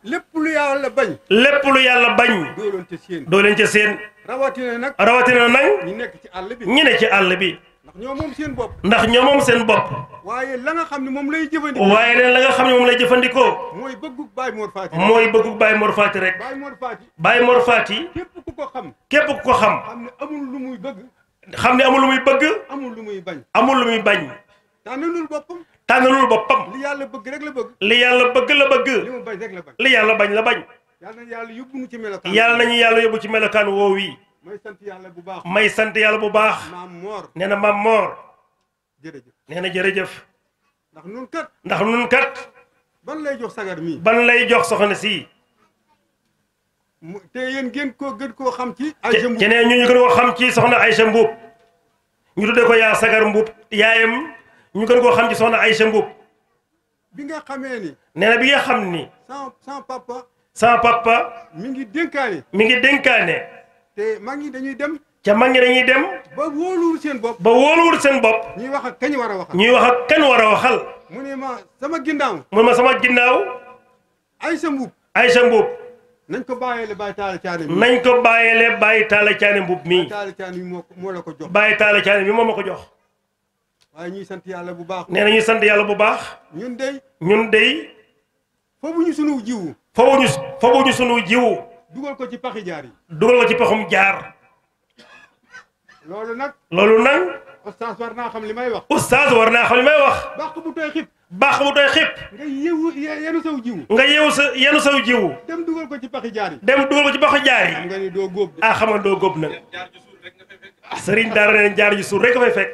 lépp lu yàlla bañ. lépp lu yàlla bañ. doo leen ca séen. doo leen ca séen. rawatina nag. rawatina nag. ñi nekk ci àll bi. ñi ne ci àll bi. ndax ñoo moom seen bopp. ndax ñoo moom seen bopp. waaye la nga xam ne moom lay jëfandikoo. waaye leen la nga xam ne moom lay jëfandikoo. mooy bëggu Baye Mor Fati. mooy bëggu Baye Mor Fati rek. Baye Mor Fati. Baye Mor Fati. képp ku ko xam. képp ku ko xam. xam ne amul lu muy bëgg. xam ne amul lu muy bëgg. amul lu muy bañ. amul lu muy bañ. tànnalul boppam. tànnalul boppam. li yàlla bëgg rek la bëgg. li yàlla bëgg la bëgg. li mu bañ rek la bañ. li yàlla bañ la bañ. yàlla na yàlla yóbbu ñu ci melokaan. yàlla nañu yàlla yóbbu ci melokaan woowu yi. may sant yàlla bu baax. may sant yàlla bu baax. maam Mor. nee na maam Mor. jërëjëf. nee na jërëjëf. ndax nun kat. ndax nun kat. ban lay jox sagar mii. ban lay jox soxna si. te yéen gën koo xam ci. Aïcha Mbuub te nee ñu gën koo xam ci soxna Aïcha Mbuub. ñu tuddee ko yaa sagar Mbuub yaayam ñu gën koo xam ci soxna Aïcha Mbuub. bi nga xamee ni. nee na bi nga xam ni. sama papa. sama papa. mi ngi dénkaane. mi ngi dénkaane. te mag ñi dañuy dem. ca mag ñi dañuy dem. ba wóoluwul seen bopp. ba wóoluwul seen bopp. ñuy wax ak kañ war a waxal. ñuy wax ak kañ war a waxal. mu ne ma sama ginnaaw. mu ne ma sama ginnaaw. Aïcha Mbuub. Aïcha Mbuub. nañ ko bàyyeele Baye Talla Thiané mi. nañ ko bàyyeele Baye Talla Thiané Mbuub mii. Baye Talla Thiané mi moo la ko jox. Baye Talla Thiané mi moo ma ko jox. waaye ñuy sant yàlla bu baax. nee na ñuy sant yàlla bu baax. ñun dey. ñun dey. foofu ñu sunu jiwu. foofu ñu sunu jiwu. dugal ko ci paxi jaar yi. dugal ko ci paxum jaar. loolu nag. loolu nag. oustaz war naa xam li may wax. oustaz war naa xam li may wax. bàq bu tooy xib. baax bu doy xib. nga yenu saw jiwu. nga yenu saw jiwu. dem dugal ko ci paxi jaar yi. dem dugal ko ci paxi jaar yi. xam nga ni doo góob de. ah xam nga doo góob nag. Serigne Daara nee na jaar ji suur rek fay fekk.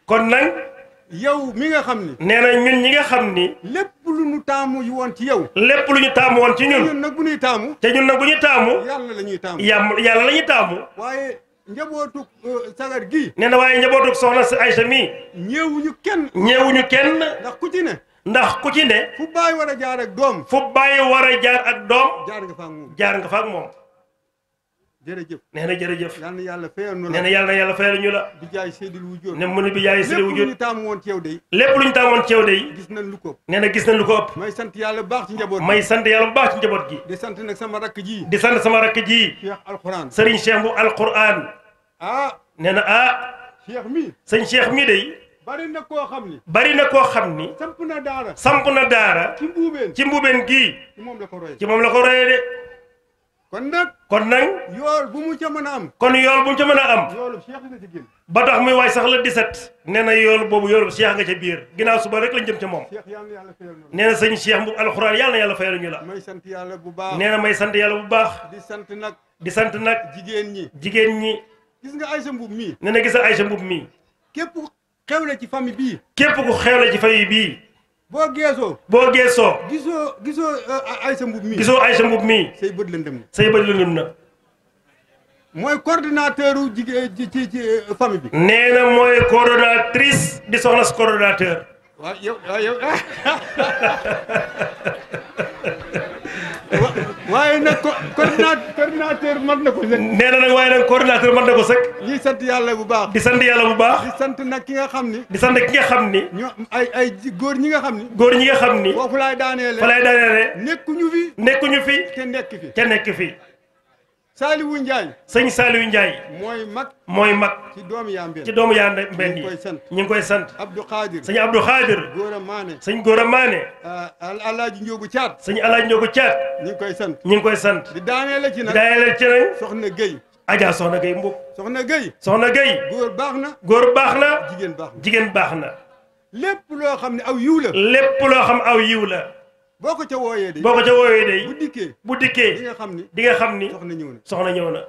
kon nag. yow mi nga xam ni. nee na ñun ñi nga xam ni. lépp lu ñu taamu woon ci yow. lépp lu ñu taamu woon ci ñun. ñun nag bu ñuy taamu. te ñun nag bu ñuy taamu. yàlla la ñuy taamu. yàlla la ñuy taamu. waaye njabootu sagar gi. nee na waaye njabootu soxna si Aïcha mii. ñeewuñu kenn. ñeewuñu kenn. ndax ku ci ne. ndax ku ci ne. fu bàyyi war a jaar ak doom. fu bàyyi war a jaar ak doom. jaar nga fa ak moom. jaar nga fa ak moom. jërëjëf. nee na jërëjëf. yal na yàlla fayal ñu la. nee na yàlla na yàlla fayal ñu la. di jaay Seydil Wujud. ne mu ne bi jaay Seydil Wujud. lépp lu ñu taamu woon ci yow de. lépp lu ñu taamu woon ci yow de. gis nañ lu ko ëpp. nee na gis nañ lu ko ëpp. may sant yàlla bu baax ci njaboot gi. may sant yàlla bu baax ci njaboot gi. di sant nag sama rakk ji. di sant sama rakk ji. Cheikh Alquran. Serigne Cheikh bu Alquran. nee na Cheikh mi. sëñ Cheikh mi de. bari na koo xam ni. bari na koo xam ni. samp na daara. samp na daara. ci mbuubeen. ci mbuubeen gii. ci moom la ko royee. ci moom la ko royee de. kon nag. yool bu mu ca mën a am. kon yool bu mu ca mën a am. yoolu Cheikh nga ci génn. ba tax muy waay sax la 17. nee na yool boobu yoolu Cheikh nga ca biir ginnaaw suba rek lañ jëm ca moom. Cheikh yàlla na yàlla fayal ñu. nee na sëñ Cheikh bu Alxuraan yàlla na yàlla fayal ñu la. may sant yàlla bu baax. nee na may sant yàlla bu baax. di sant nag. di sant nag. jigéen ñi. jigéen ñi. gis nga Aïcha Mbuub mii. nee na gis nga Aïcha Mbuub mii. képp xewle ci famille bii. képp ku xewle ci famille bii. boo geesoo. gisoo Aïcha Mbuub mii. gisoo Aïcha Mbuub mii. say bët lëndëm na. say bët lëndëm na. mooy coordinateur u jigéen ci famille bi. nee na mooy coordonnatrice di soxna si coordonnateur. waaw yow waaye nag coordinateur mat na ko sëkk. nee na nag waaye nag coordinateur mat na ko sëkk. ñuy sant yàlla bu baax. di sant yàlla bu baax. di sant nag ki nga xam ni. di sant ki nga xam ni. ñoo ay góor ñi nga xam ni. góor ñi nga xam ni. foofu laay daaneele. fa laay daaneele. nekkuñu fi. te nekk fi. te nekk fi. Saliou Ndiaye. sëñ Saliou Ndiaye. mooy mag. ci doomu yaa Mbène yi. ñu ngi koy sant. Abdou Khadir. sëñ Abdou Khadir. Gora Mané. sëñ Gora Mané. Alaaji Ndiogu Thiat. sëñ Alaaji Ndiogu Thiat. ñu ngi koy sant. ñu ngi koy sant. di daaneele ci nag. Soxna Gueye. Adja Soxna Gueye Mboup. Soxna Gueye. Soxna Gueye. góor baax na. góor baax na. jigéen baax na. lépp loo xam ne aw yiw la. lépp loo xam aw yiw la. boo ko ca wooyee de. bu dikkee. di nga xam ni. soxna ñëw na.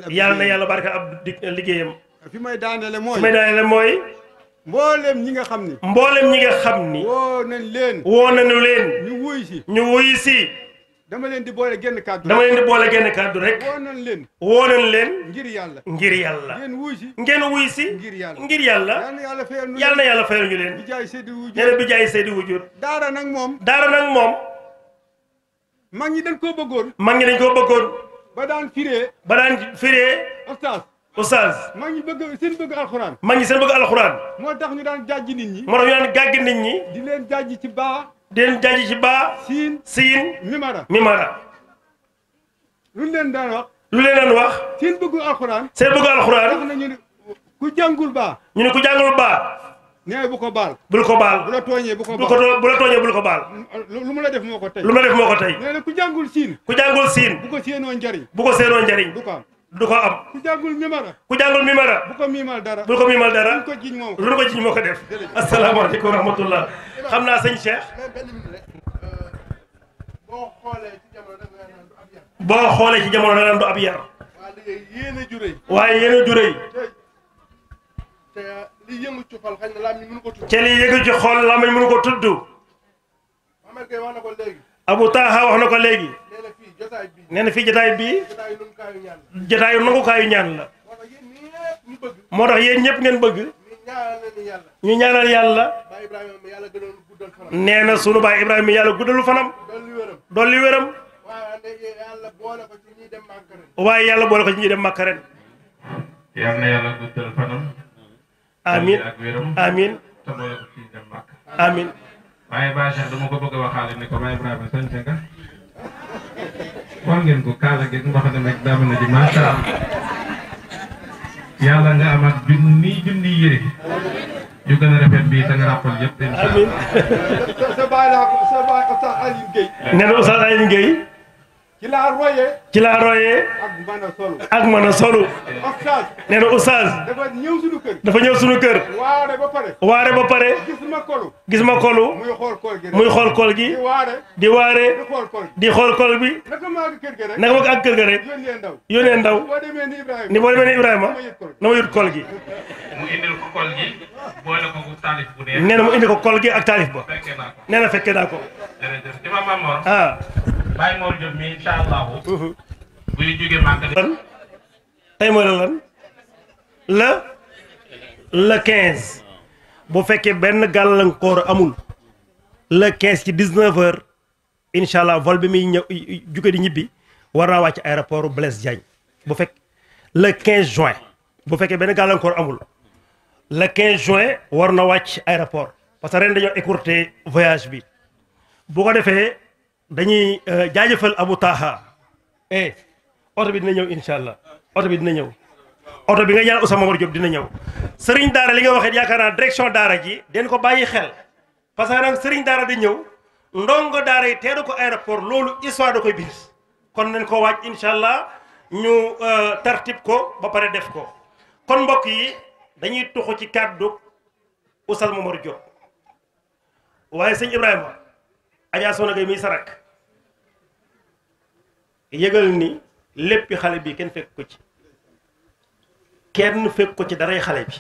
yal na yàlla barkeel ab liggéeyam. fi may daanele mooy. mboolem ñi nga xam ni. woo nañu leen. ñu wuy si. dama leen di boole genn kàddu rek. woo nañ leen. ngir yàlla. ngeen wuy si. ngir yàlla. yal na yàlla fayal ñu leen. bi jaay Seydi Wujud. daara nag moom. mag ñi dañ koo bëggoon. ba daan firee. Oustaz. mag ñi seen bëgg alxuraan. moo tax ñu daan jàjj nit ñi. di leen jàjj ci baa. siin. mimara. lu leen daan wax. seen bëgg alxuraan. tax na ñu ne ku jàngul baa. nee bu ko baal. bul ko baal. bu la tooñee bul ko baal. lu mu la def moo ko tey. nee na ku jàngul siin. bu ko séenoo njariñ. du ko am. ku jàngul mimara. bu ko miimal dara. lu ko jiñ moo ko def. asalaamaaleykum wa rahmatullah. xam naa sëñ Cheikh. boo xoolee ci jamono da nga naan du ab yar. waaye yéen a juree. li yëngu ci xol xëy na làmmiñ mënu ko tudd. te li yëngu ci xol làmmiñ mënu ko tudd. Mohamed Gueye wax na ko léegi. Abou Taha wax na ko léegi. nee na fii jotaay bii. jotaayu nangukaayu ñaan la. moo tax yéen ñëpp ngeen bëgg. ñu ñaanal yàlla. nee na sunu baay Ibrahima yàlla guddalu fanam. dolli wéram. waaye yàlla boole ko ci ñi dem Makka ren. yal na yàlla guddal fanam. amiin amiin amiin. waaye Baye Cheikh dama ko bëgg a waxaale ne ko Baye Ibrahima sant nga. wax ngeen ko kaala gi mbaxana nekk daa mën a di macha allah. yàlla nga amaat junni yére. yu gën a rafet bii te nga rappal yëpp. amiin. sa baay Oustaz Alioune Gueye. nee na Oustaz Alioune Gueye. ci laa royee. ak mën a solu. nee na Oustaz. dafa ñëw sunu kër. waare ba pare. gis ma kolu. muy xool kool gi. di waare. di xool kool bi. naka ma ak kër ga rek. yónnee ndaw. ni boo demee ni Ibrahima. na ma yut kool gi. mu indil ko kool gi. boole ko taalif bu neex. nee na mu indi ko kool gi ak taalif ba. nee na fekkee naa ko. jërëjëf Imam Mamor. Baye Mor Diop mi incha allahu. buy jógee Màkka. tey mooy le 15. bu fekkee benn gàllankoor amul. le 15 ci 19h. incha allah vol bi muy ñëw jóge di ñibbi. war naa wàcc aéroport Blaise Diagne. bu fekk le 15 juin. bu fekkee benn gàllankoor amul. le 15 juin war na wàcc aéroport. parce que ren dañoo écourter voyage bi. bu ko defee. dañuy jaajëfal Abou Taha oto bi dina ñëw incha allah oto bi dina ñëw oto bi nga ñaan Oustaz Momar Diop dina ñëw sëriñ daara li nga waxee yaakaar naa direction daara ji den ko bàyyi xel parce que nag sëriñ daara di ñëw ndongo daara yi teeru ko aéroport loolu histoire da koy bind kon nañ ko waaj incha allah ñu tartib ko ba pare def ko kon mbokk yi dañuy tuxu ci kàddu Oustaz Momar Diop waaye sëñ Ibrahima Adja Soxna Gueye muy sarak yëgal ni léppi xale bi kenn fekk ko ci daray xale bi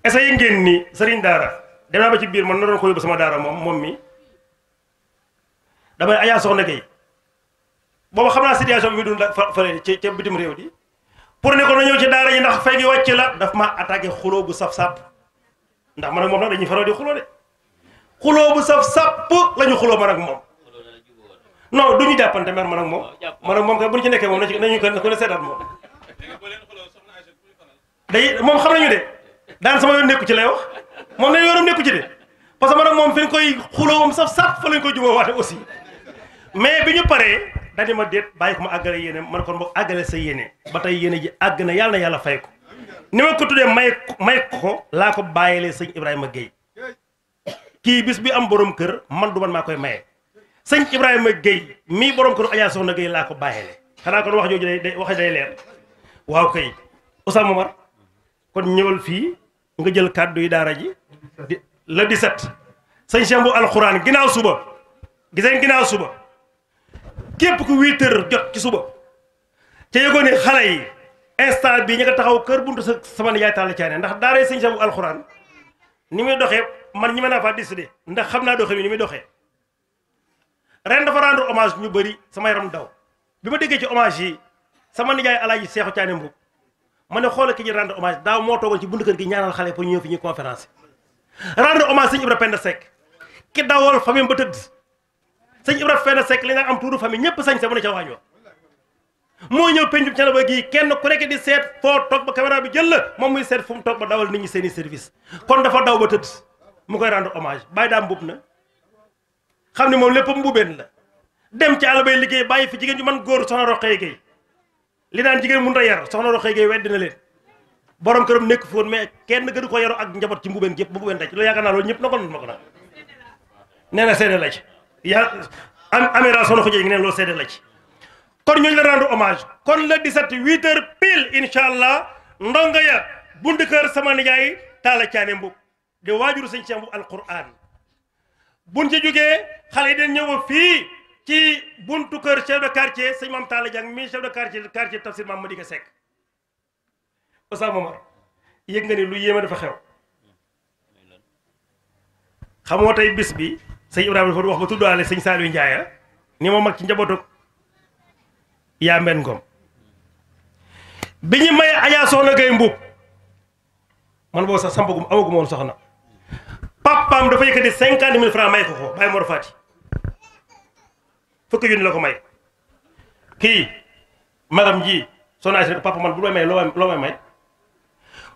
est-ce que ngeen ni sëriñ daara dem naa ba ci biir man na doon ko yóbbu sama daara moom mi damay Adja Soxna Gueye boobu xam naa situation bi muy dund fële ca bitim réew di pour ne ko na ñëw ci daara ji ndax fay gi wàcc la daf ma attaqué xuloo bu saf-sàpp ndax man ak moom nag dañuy faral di xuloo de xuloo bu saf-sàpp la ñu xuloo man ak moom non du ñu jàppante mer man ak moom kay bu ñu ci nekkee moom nañu ko ne seetaat moom day moom xam nañu de daan sama yoon nekku ci lay wax moom ne yoonam nekku ci de parce que man ak moom fi ñu koy xuloo moom saf-sàpp fa lañ koy juboo waate aussi mais bi ñu paree dañu ma déet bàyyi ko ma àggale yéene man kon boog àggale sa yéene ba tey yéene ji àgg na yàlla fay ko ni ma ko tuddee may ko laa ko bàyyilee sëñ Ibrahima Gueye kii bis bi am borom kër man du man maa koy maye sëñ Ibrahima Gueye mii borom kër Adja Soxna Gueye laa ko bàyyilee xanaa kon wax jooju day leer waaw kay Ousmane Momar kon ñëwal fii nga jël kàddu yi daara ji le 17 sëñ Cheikh bu alxuraan ginnaaw suba giseen ginnaaw suba képp ku 8 heures jot ci suba ca yëgoon ne xale yi instant bii ñu nga taxaw kër buntu sa sama nijaay Talla Thiané ndax daaray sëñ Cheikh bu alxuraan ni muy doxee man ñi mën naa faa décider ndax xam naa doxee ni muy doxee ren dafa rendre hommage ñu bëri sama yaram daw bi ma déggee ci hommage yi sama nijaay Alaaji Seexu Thiané Mbuub ma ne xoolal ki ñu rendre hommage daaw moo toogoon ci buntu kër gi ñaanal xale pour ñëw fi ñuy conférence rendre hommage sëñ Ibra Penda Seck ki dawal famille ba tëdd sëñ Ibra Penda Seck li nga am tuuru famille ñëpp sañ sa mu ne ca waañoo moo ñëw pencum Thiénaba gii kenn ku nekk di seet foo toog ba caméra bi jël la moom muy seet fu mu toog ba dawal nit ñi seeni service kon dafa daw ba tëdd mu koy rendre hommage bàyyi daam mbub na xam ne moom lépp mbubeen la dem ci àll bay liggéey bàyyi fi jigéen ju man góor soxna Roqee Gueye li naan jigéen mënut a yar soxna Roqee Gueye weddi na leen borom këram nekk fi woon mais kenn gënu ko yaroo ak njaboot ci mbubeen gépp ba mbubeen daj loolu yaakaar naa loolu ñëpp na ko ma ko nag nee na seede la ci amira soxna ko jëy ngi neen loolu seede la ci kon ñooñu la rendre hommage kon le 17 8 heures pile incha allah ndongo ya bunt kër sama nijaay Talla Thiané Mbuub di waajuru sëñ Cheikh Mbuub alquran buñ ci jógee xale yi dañ ñëw fii ci buntu kër chef de quartier sëñ Mame Talla Diang mi chef de quartier tafsir Mame Madické Seck Oustaz Momar yëg nga ni lu yéeme dafa xew xamoo tey bis bi sëñ Ibrahima dafa wax ba tuddaale sëñ Saliou Ndiaye ni ma mag ci njabootu yaa mbenn Ngom bi ñu may Adja Soxna Gueye Mbuub man boobu sax sampagum amagum woon soxna papaam dafa yëkkati 50 000 francs may ko Baye Mor Fati fukki junni la ko may kii magam ji soxna si papa man bu may may loo may may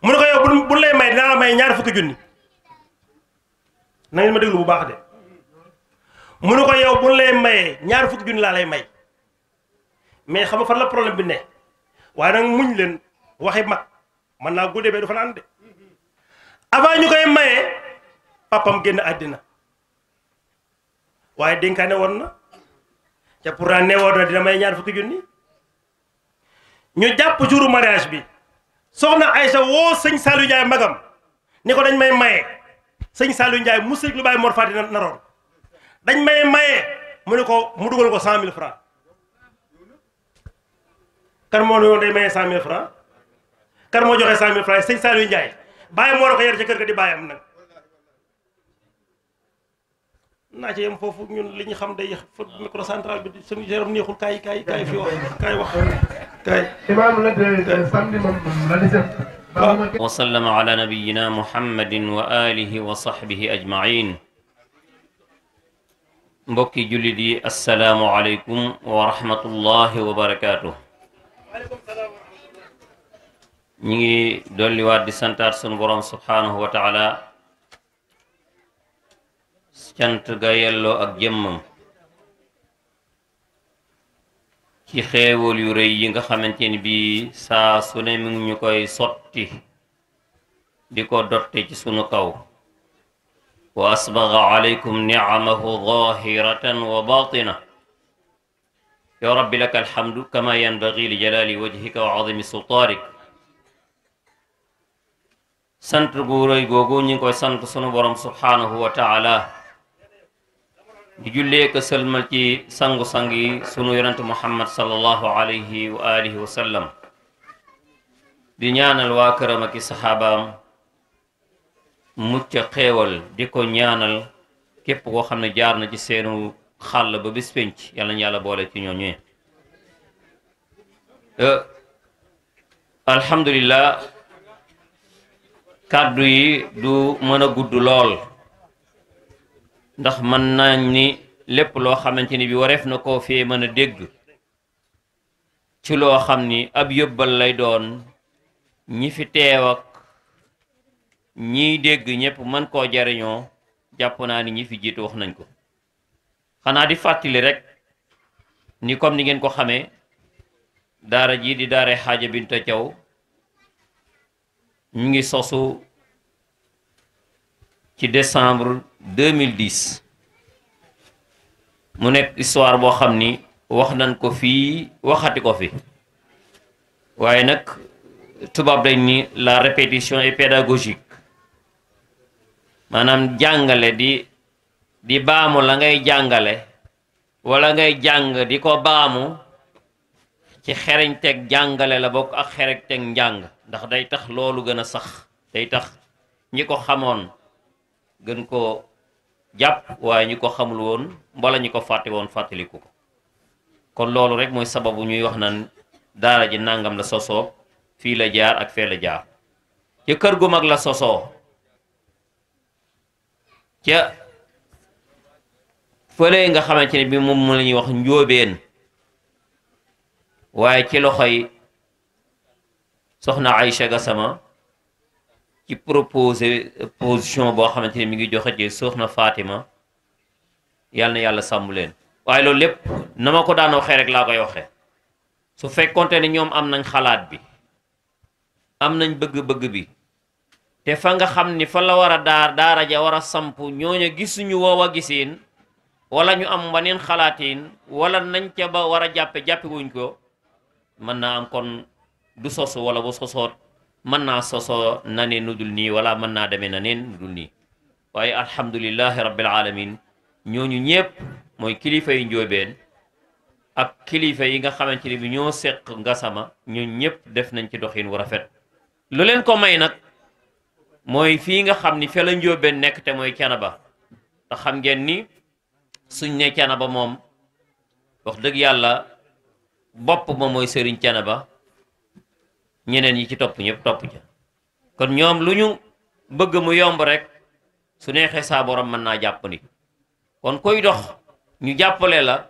mu ne ko yow bu lay may dinaa la may ñaar fukki junni na ngeen ma déglu bu baax de mu ne ko yow bu lay mayee ñaar fukki junni laa lay may mais xam nga fan la problème bi ne waaye nag muñ leen waxi mag man naa guddee bee du fa naan de avant ñu koy mayee papam génn àddina waaye dénkaane woon na te pourtant ne woon na dina may ñaar fukki junni ñu jàpp jouru mariage bi soxna Aïcha woo sëñ Saliou Ndiaye magam ni ko dañ may maye sëñ Saliou Ndiaye mu sëñ lu Baye Mor Fati naroon dañ may maye mu ne ko mu dugal ko 100 000 francs kan moo ne woon day maye 100 000 francs kan moo joxe 100 000 francs sëñ Saliou Ndiaye Baye moo la ko yor ca kër ga di bàyyam nag naa ci yem foofu ñun li ñu xam day fa micro central bi suñu yaram neexul kaay fi wax kaay imaam la de samedi moom la di def wa sallama ala nabiyyina muhammadin wa alihi wa sahbihi ajmain mbokki jullit yi assalaamu aleykum wa rahmatullahi wa barakaatuh ñi ngi dolliwaat di santaat sunu borom subhaanahu wa taala cant ga yelloo ak jëmmam ci xeewal yu rëy yi nga xamante ni bii saa su ne mi ngi ñu koy sotti di ko dotte ci sunu kaw wa asbaga alaykum ni'amahu zahiratan wa batina ya rabbi laka alhamdu kama yanbaghi li jalali wajhika wa azimi sultanik sant gu rëy googu ñu ngi koy sant sunu borom subhanahu wa taala di jullee ko sëlmal ci sangu-sang yi sunu yonent muhammad sallallahu alayhi wa alihi wa sallam di ñaanal waa këram ak i saxaabaam mucc xeewal di ko ñaanal képp koo xam ne jaar na ci seenu xàll ba bis penc yàlla ñu yàlla boole ci ñooñu alhamdulillah kàddu yi du mën a gudd lool ndax mën nañ ni lépp loo xamante ni bi wareef na koo fee mën a dégg ci loo xam ni ab yóbbal lay doon ñi fi teew ak ñiy dégg ñépp mën koo jariñoo jàpp naa ni ñi fi jiitu wax nañ ko xanaa di fàttali rek ni comme ni ngeen ko xamee daara ji di daara Xaaja Binta Thiaw ñu ngi sosu ci décembre 2010 mu nekk histoire boo xam ni wax nañ ko fii waxati ko fi waaye nag tubaab dañ ni la répétition est pédagogique maanaam jàngale di baamu la ngay jàngale wala ngay jàng di ko baamu ci xereñ teg jàngale la bokk ak xereñ teg njàng ndax day tax loolu gën a sax day tax ñi ko xamoon gën ko jàpp waaye ñi ko xamul woon wala ñi ko fàtte woon fàttaliku ko kon loolu rek mooy sababu ñuy wax naan daara ji nangam la sosoo fii la jaar ak fee la jaar ca kër gu mag la sosoo ca fële nga xamante ne bi moom la ñuy wax njóobeen waaye ci loxoy soxna Aïcha Gassama ci position boo xamante ne mi ngi joxe ci soxna Fatima yal na yàlla sàmm leen waaye loolu lépp na ma ko daan waxee rek laa koy waxee su fekkonte ne ñoom am nañ xalaat bi am nañ bëgg-bëgg bi te fa nga xam ni fa la war a daara ja war a samp ñooña gisuñu woowa gisiin wala ñu am waneen xalaatiin wala nañ ca ba war a jàppe wuñ ko mën naa am kon du sosu wala bu sosoot mën naa sosoo na ne nu dul nii wala mën naa demee na neen nu dul nii waaye alhamdulillahi rabbil alamin ñooñu ñépp mooy kilifa yi njóobeen ak kilifa yi nga xamante ne bi ñoo seq Gassama ñooñu ñépp def nañ ci doxin wu rafet lu leen ko may nag mooy fii nga xam ni fe la njóobeen nekk te mooy Thiénaba te xam ngeen ni suñ ne Thiénaba moom wax dëgg yàlla bopp ma mooy sëriñ Thiénaba ñeneen yi ci topp ñëpp topp ca kon ñoom lu ñu bëgg mu yomb rek su neexee saa borom mën naa jàpp ni kon koy dox ñu jàppale la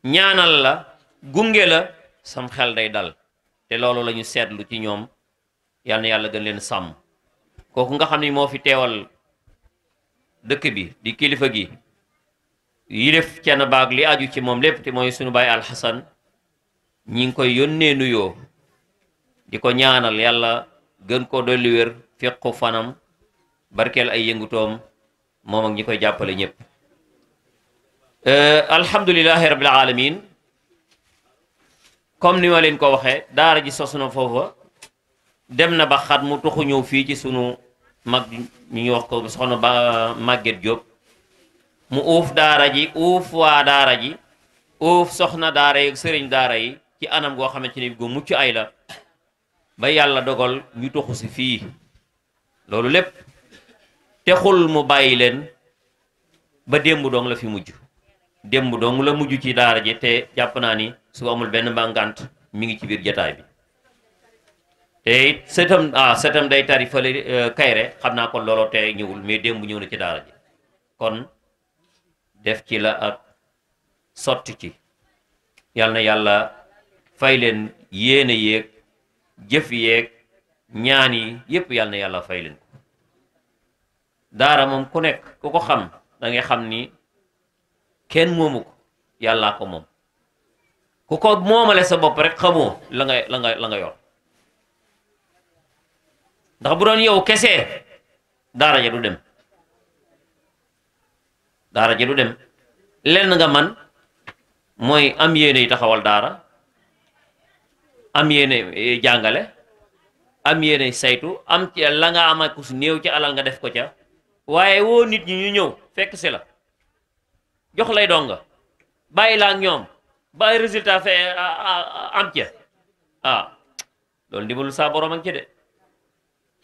ñaanal la gunge la sam xel day dal te loolu la ñu seetlu ci ñoom yal na yàlla gën leen sàmm kooku nga xam ni moo fi teewal dëkk bi di kilifa gi yi def Thiénaba ak li aju ci moom lépp te mooy suñu baay alxasan ñi ngi koy yónnee nuyoo di ko ñaanal yàlla gën ko dolli wér fiqu fanam barkeel ay yëngutoom moom ak ñi koy jàppale ñépp alhamdulillahi rabbil alamin comme ni ma leen ko waxee daara ji sos na foofa dem na ba xat mu tuxu ñëw fii ci sunu mag ñu wax ko soxna ba Maguette Diop mu uuf daara ji uuf waa daara ji uuf soxna daara yi ak sëriñ daara yi ci anam goo xamante ni gu mucc ay la ba yàlla dogal ñu tuxu si fii loolu lépp texul mu bàyyi leen ba démb dong la fi mujj démb dong la mujj ci daara ji te jàpp naa ni su amul benn mbàngant mi ngi ci biir jataay bi te it sëtam day tari fële kayre xam naa kon looloo te ñëwul mais démb ñëw na ci daara ji kon def ci la ak sotti ci yal na yàlla fay leen yéene yéeg jëf yeeg ñaan yi yépp yal na yàlla fay leen ko daara moom ku nekk ku ko xam da ngay xam ni kenn moomu ko yàllaa ko moom ku ko moomale sa bopp rek xamoo la nga yor ndax bu doon yow kese daara ja du dem daara ja du dem lenn nga man mooy am yéene yi taxawal daara am yéene jàngale am yéene saytu am ci la nga am ak su néew ci alal nga def ko ca waaye woo nit ñi ñu ñëw fekk si la jox lay donga bàyyi la ak ñoom ba ay résultat fe am ca loolu ndimbalu saa borom ak ci de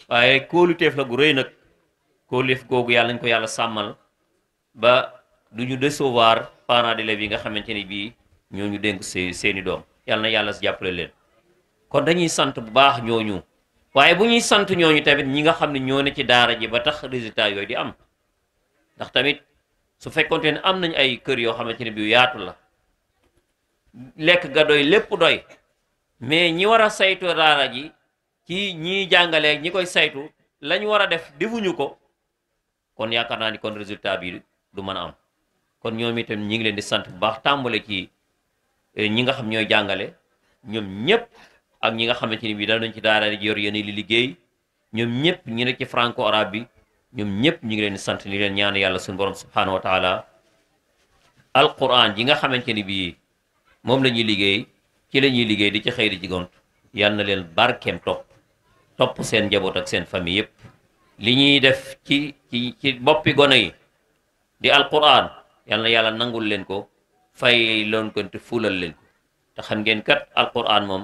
waaye kóoluteef la gu rëy nag kóoluteef googu yàlla nañ ko yàlla sàmmal ba du ñu décevoir parents d'élèves yi nga xamante ni bii ñoo ñu dénk seeni doom yal na yàlla jàppale leen. kon dañuy sant bu baax ñooñu waaye bu ñuy sant ñooñu tamit ñi nga xam ne ñoo ne ci daara ji ba tax résultat yooyu di am ndax tamit su fekkonte ne am nañ ay kër yoo xamante ne bi yaatu la lekk ga doy lépp doy mais ñi war a saytu daara ji ci ñiy jàngale ñi koy saytu lañ war a def defuñu ko kon yaakaar naa ni kon résultat bi du mën a am kon ñoom itam ñi ngi leen di sant bu baax tàmbale ci ñi nga xam ñooy jàngale ñoom ñëpp ak ñi nga xamante ni bii danañ ci daara ji yor yéen li liggéey ñoom ñëpp ñi nekk ci franco arabe bi ñoom ñëpp ñi ngi leen di sant ni leen ñaan yàlla suñu borom subhanahu wa taala alquran ji nga xamante ni bii moom la ñuy liggéey ci la ñuy liggéey di ci xëy di ci gont yal na leen barkeem topp seen njaboot ak seen famille yëpp li ñuy def ci boppi gone yi di alquran yal na yàlla nangul leen ko fay loon ko te fulal leen ko te xam ngeen kat alquran moom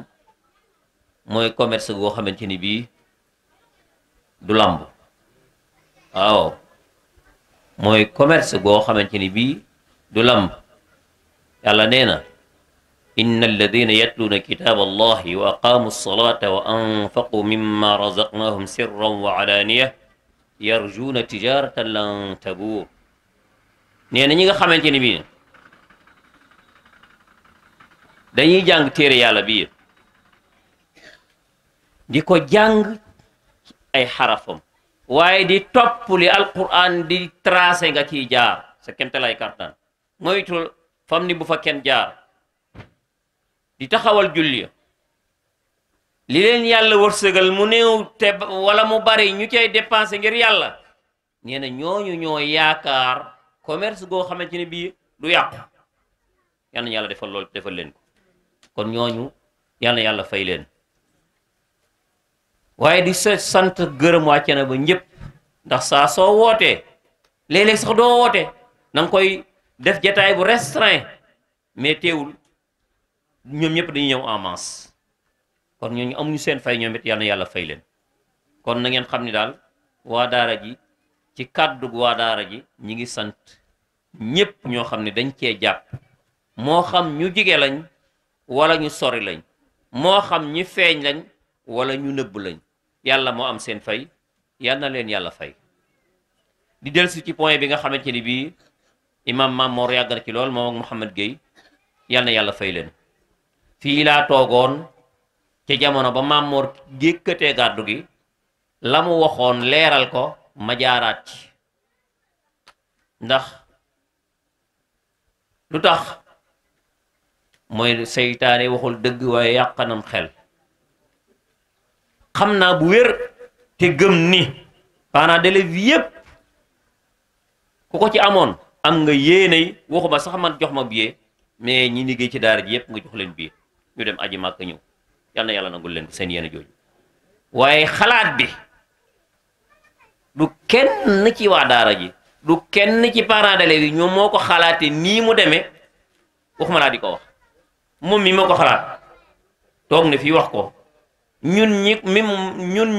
mooy commerce goo xamante ni bii du lamb waaw mooy commerce goo xamante ni bii du lamb yàlla nee na inna alladina yatluuna kitaaba allahi wa aqaamu alsalata wa anfaqu mimma razaqnahum sirran wa alaaniya yarjuuna tijaratan lan tabuur nee na ñi nga xamante ni bii dañuy jàng téere yàlla bii di ko jàng ay xarafam waaye di topp li alquran di tracé nga ciy jaar sa kemtalay kartan moytul fam ni bu fa kenn jaar di taxawal julli li leen yàlla wërsëgal mu néew te wala mu bari ñu cay dépensé ngir yàlla nee na ñooñu ñoo yaakaar commerce goo xamante ne bii du yàqu yal na yàlla defal loolu defal leen ko kon ñooñu yal na yàlla fay leen waaye di sant gërëm wàcce na ba ñëpp ndax saa soo wootee léeg-léeg sax doo woote na nga koy def jataay bu restreint mais teewul ñoom ñëpp dañuy ñëw en masse kon ñooñu amuñu seen fay ñoom it yal na yàlla fay leen kon na ngeen xam ni daal waa daara ji ci kàddu waa daara ji ñi ngi sant ñëpp ñoo xam ne dañ cee jàpp moo xam ñu jige lañ wala ñu sori lañ moo xam ñi feeñ lañ wala ñu nëbb lañ yàlla moo am seen fay yal na leen yàlla fay di dellusi ci point bi nga xamante ni bii imam Mamor yàgg na ci lool moom ak Mouhamed Gueye yal na yàlla fay leen fii laa toogoon ca jamono ba Mamor gékkatee gàddu gi la mu waxoon leeral ko ma jaaraat ci ndax lu tax mooy seytaane waxul dëgg waaye yàqanam xel xam naa bu wér te gëm ni parents d'élèves yépp ku ko ci amoon am nga yéenay waxuma sax man jox ma billet mais ñi liggéey ci daara ji yépp nga jox leen billet ñu dem aji màkk ñëw yal na yàlla nangul leen ko seen yéene jooju waaye xalaat bi du kenn ci waa daara ji du kenn ci parents d'élèves yi ñoom moo ko xalaatee nii mu demee waxuma laa di ko wax moom mi moo ko xalaat toog ne fii wax ko ñun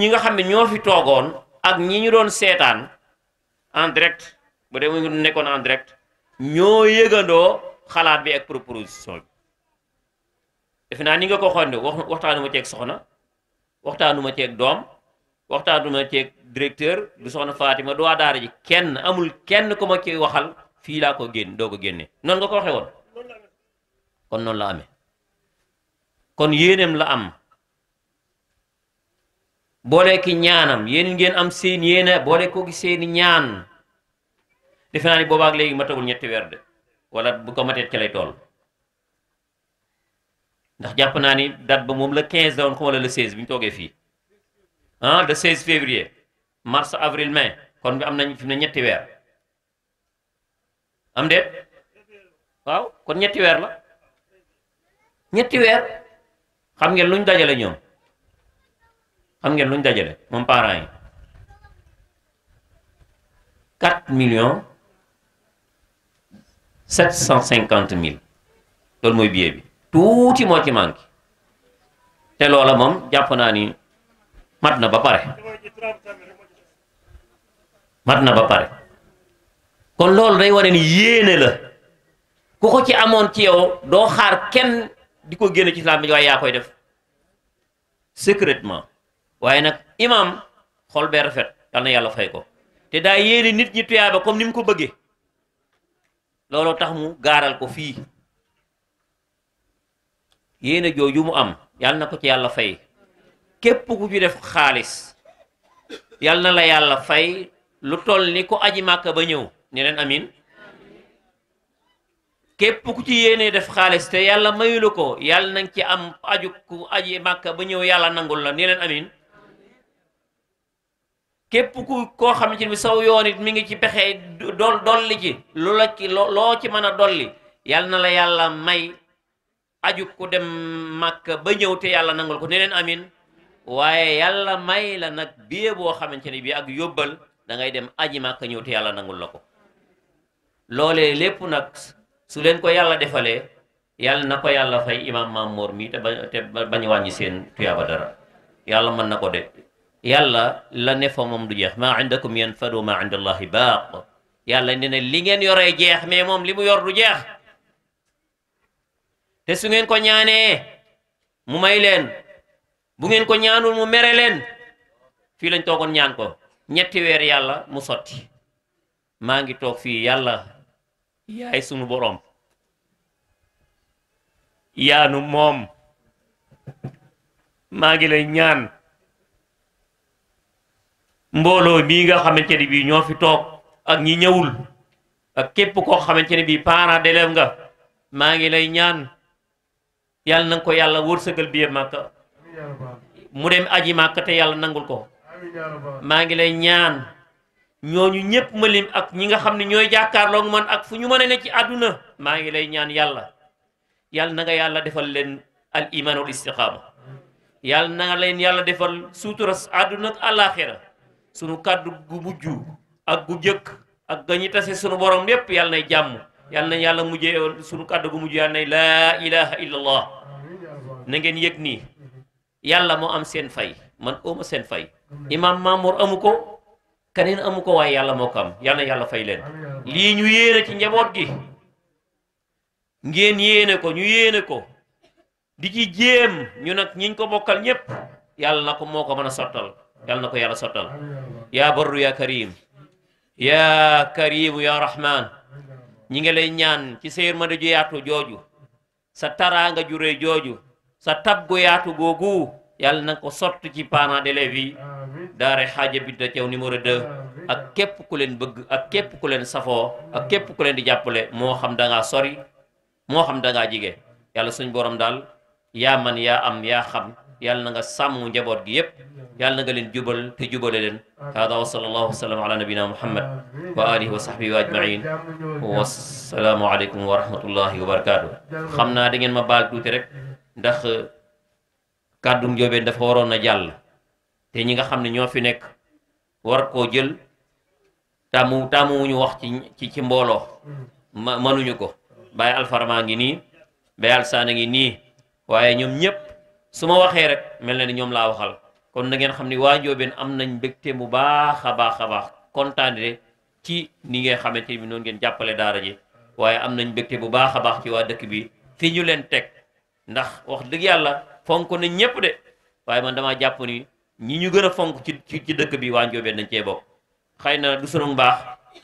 ñi nga xam ne ñoo fi toogoon ak ñi ñu doon seetaan en direct ba dee mu nekkoon en direct ñoo yëgandoo xalaat bi ak proposition bi defe naa ni nga ko xool waxtaanu ma ceeg soxna waxtaanu ma ceeg doom waxtaanu ma ceeg directeur du soxna Fatima du waa daara ji kenn amul kenn ku ma ci waxal fii laa ko doo ko génne noonu nga ko waxee woon kon noonu la amee kon yéeneem la am boole ki ñaanam yéen ngeen am seen yéene boole ko gi seeni ñaan defe naa ni boobaak léegi matagul ñetti weer de wala bu ko matee ci lay toll ndax jàpp naa ni date ba moom le 15 la woon xaw ma le 16 bi ñu toogee fii le 16 février mars avril mai kon bi am nañ fi mu ne ñetti weer am déet waaw kon ñetti weer la ñetti weer xam ngeen luñ dajale ñoom xam ngeen luñ dajale moom parents yi 4,750,000 loolu mooy billet bi tuuti moo ci manqué te loola moom jàpp naa ni mat na ba pare kon loolu day wane ni yéene la ku ko ci amoon ci yow doo xaar kenn di ko génne ci islam bi waaye yaa koy def secrètement waaye nag imam xol bee rafet yal na yàlla fay ko te daa yéene nit ñi tuyaaba comme ni mu ko bëggee looloo tax mu gaaral ko fii yéene jooju mu am yal na ko ci yàlla fay képp ku ci def xaalis yal na la yàlla fay lu toll ni ko aji màkka ba ñëw ni leen amin képp ku ci yéene def xaalis te yàlla mayulu ko yàlla nañ ci am aju ku aji màkka ba ñëw yàlla nangul la ni leen amin képp ku koo xamante ni saw yoon it mi ngi ci pexe dolli ci lu la ci loo ci mën a dolli yàlla na la yàlla may aju ku dem màkka ba ñëw te yàlla nangul ko ni leen amin waaye yàlla may la nag bie boo xamante ni bii ak yóbbal da ngay dem aji màkka ñëw te yàlla nangul la ko loolee lépp nag su leen ko yàlla defalee yàlla na ko yàlla fay imam Mamour mi te bañ wàññi seen tuyaaba dara yàlla mën na ko de yàlla la ne fa moom du jeex maa indakum yanfadu maa inda allahi baaq yàlla ne ne li ngeen yoree jeex mais moom li mu yor du jeex te su ngeen ko ñaanee mu may leen bu ngeen ko ñaanul mu mere leen fii lañ toogoon ñaan ko 3 weer yàlla mu sotti maa ngi toog fii yàlla yaay sunu boroom yaanu moom maa ngi lay ñaan mbooloo bii nga xamante ni bii ñoo fi toog ak ñi ñëwul ak képp koo xamante ne bii parent d'élève nga maa ngi lay ñaan yàlla na nga ko yàlla wërsëgal bi Màkka mu dem aji Màkka te yàlla nangul ko maa ngi lay ñaan ñooñu ñëpp ma lim ak ñi nga xam ne ñooy jàkkaarloog man ak fu ñu mën a ne ci àdduna maa ngi lay ñaan yàlla na nga yàlla defal leen al iman wal istiqaama yàlla na nga leen yàlla defal suuturas àdduna ak àllaaxira sunu kàddu gu mujj ak gu jëkk ak ga ñi tase sunu borom yépp yàlla nay jàmm yàlla na yàlla mujjee sunu kàddu gu mujj yàlla nay laa ilaha illa allah na ngeen yëg nii yàlla moo am seen fay man ooma seen fay imam Mamour amu ko keneen amu ko waaye yàlla moo ko am yàlla na yàlla fay leen lii ñu yéene ci njaboot gi ngeen yéene ko ñu yéene ko di ci jéem ñu nag ñiñ ko bokkal ñépp yàlla na ko moo ko mën a sottal yàlla na ko yàlla sottal yaa barru yaa karim yaa karimu yaa rahman ñi ngi lay ñaan ci sa yërmande ju yaatu jooju sa taraanga ju rëy jooju sa tab gu yaatu googu yàlla na ko sotti ci parents d'élèves yi daare xaaja Binta Thiaw numéro 2 ak képp ku leen bëgg ak képp ku leen safoo ak képp ku leen di jàppale moo xam da ngaa sori moo xam da ngaa jige yàlla suñ borom daal yaa man yaa am yaa xam yàlla na nga sàmm njaboot gi yépp yàlla na nga leen jubal te jubale leen hada wa sallallahu wa sallam ala nabina muhammad wa alihi wa sahbihi wa ajmain wasalaamu aleykum wa rahmatullahi wa barakatuh xam naa da ngeen ma baal tuuti rek ndax kàddum njóobeen dafa waroon a jàll te ñi nga xam ne ñoo fi nekk war koo jël tàmmuwuñu wax ci mbooloo mënuñu ko Baye Alfarma ngi nii Baye Alsaan ngi nii waaye ñoom ñëpp su ma waxee rek mel na ni ñoom laa waxal kon na ngeen xam ni waa njóobeen am nañ mbégte bu baax a baax a baax kontaane ci ni nga xamante ni noonu ngeen jàppale daara ji waaye am nañ mbégte bu baax a baax ci waa dëkk bi fi ñu leen teg ndax wax dëgg yàlla fonk nañ ñëpp de waaye man damaa jàpp ni ñi ñu gën a fonk ci dëkk bi waa njóobeen dañ cee bokk xëy na du sunu mbaax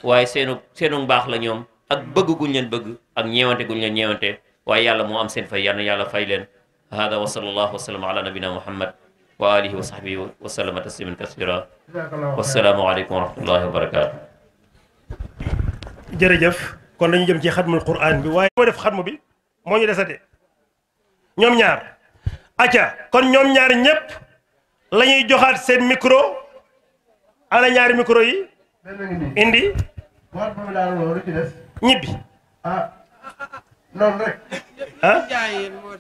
waaye seenu mbaax la ñoom ak bëgg guñ leen bëgg ak ñeewante guñ leen ñeewante waaye yàlla moo am seen fay yal na yàlla fay leen hada wa sallallahu wa sallam ala nabina muhammad wa alihi wa sahbihi wa sallama tasliman kasira wassalaamu aleykum wa rahmatullahi wa barakatu jërëjëf kon dañu jëm ci xatmul quran bi waaye moo def xatmu bi moo ñu desate ñoom ñaar acca kon ñoom ñaar ñëpp la ñuy joxaat seen micro ana ñaari micro yi indi ñibbi noonu rek ah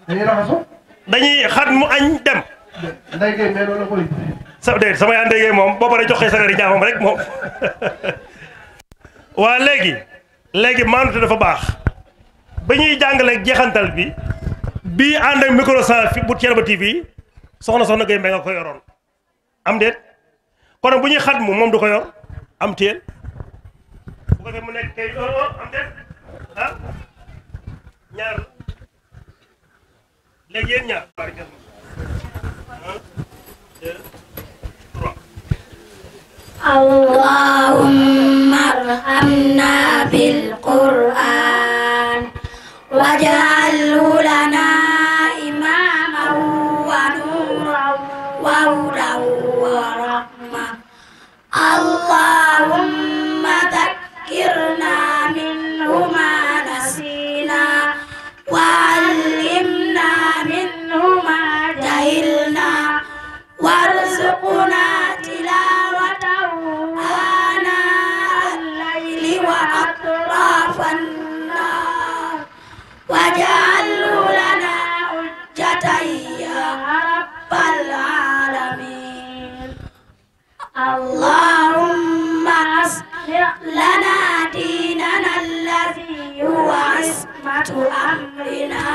dañuy raxasu dañuy xat mu añ dem ndéygéey mais loolu la koy sa déet sama yaa ndéygéey moom boo paree joxee sagari jaamam rek moom waa léegi maanute dafa baax ba ñuy jàngale jeexantal bi bii ànd ak micro sans fi bu Thiénaba TV soxna Gueye Mbaye nga ko yoroon am déet kon bu ñuy xat mu moom du ko yor am téel bu ko defee mu nekk kay am déet ah ñaar léegi yéen ñaar اللهم ارحمنا بالقرآن واجعله لنا إماما ونورا وهدى ورحمة اللهم ذكرنا منه ما نسينا وعلمنا منه ما جهلنا وارزقنا تلاوته آناء الليل وأطراف النهار واجعله لنا حجة يا رب العالمين اللهم أصلح لنا ديننا الذي هو عصمة أمرنا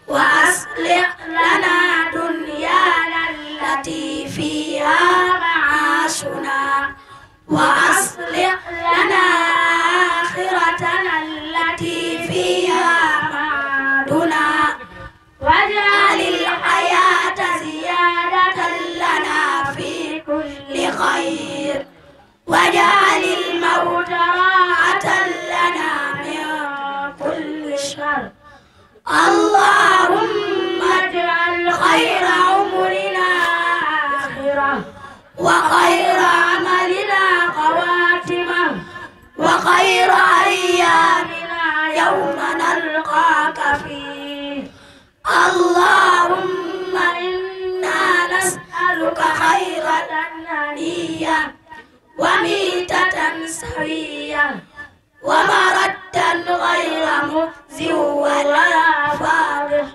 وأصلح لنا دنيانا التي فيها معاشنا وأصلح لنا آخرتنا التي فيها معادنا واجعل الحياة زيادة لنا في كل خير واجعل الموت راحة لنا من كل شر اللهم اجعل خير عمرنا آخرة وخير عملنا خواتمة وخير أيامنا يوم نلقاك فيه اللهم إنا نسألك خير النية وميتة سوية ومردا غير مخزي ولا فاضح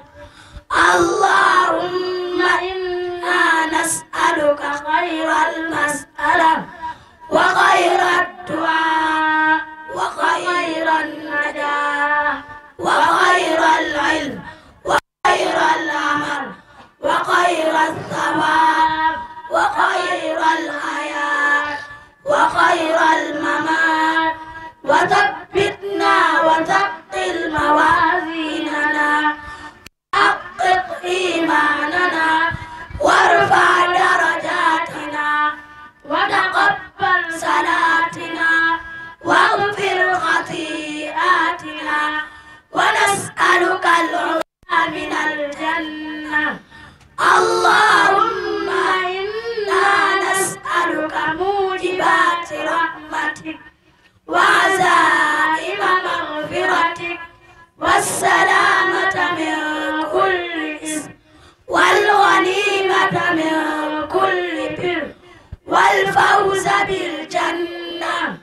اللهم إنا نسألك خير المسألة وخير الدعاء وخير النجاة وخير العلم وخير العمل وخير الثواب وخير الحياة وخير الممات وثبتنا وثقل موازيننا حقق إيماننا وارفع درجاتنا وتقبل صلاتنا واغفر خطيئاتنا ونسألك العلا من الجنة اللهم إنا نسألك موجبات رحمتك وعزائم مغفرتك والسلامة من كل إثم والغنيمة من كل بر والفوز بالجنة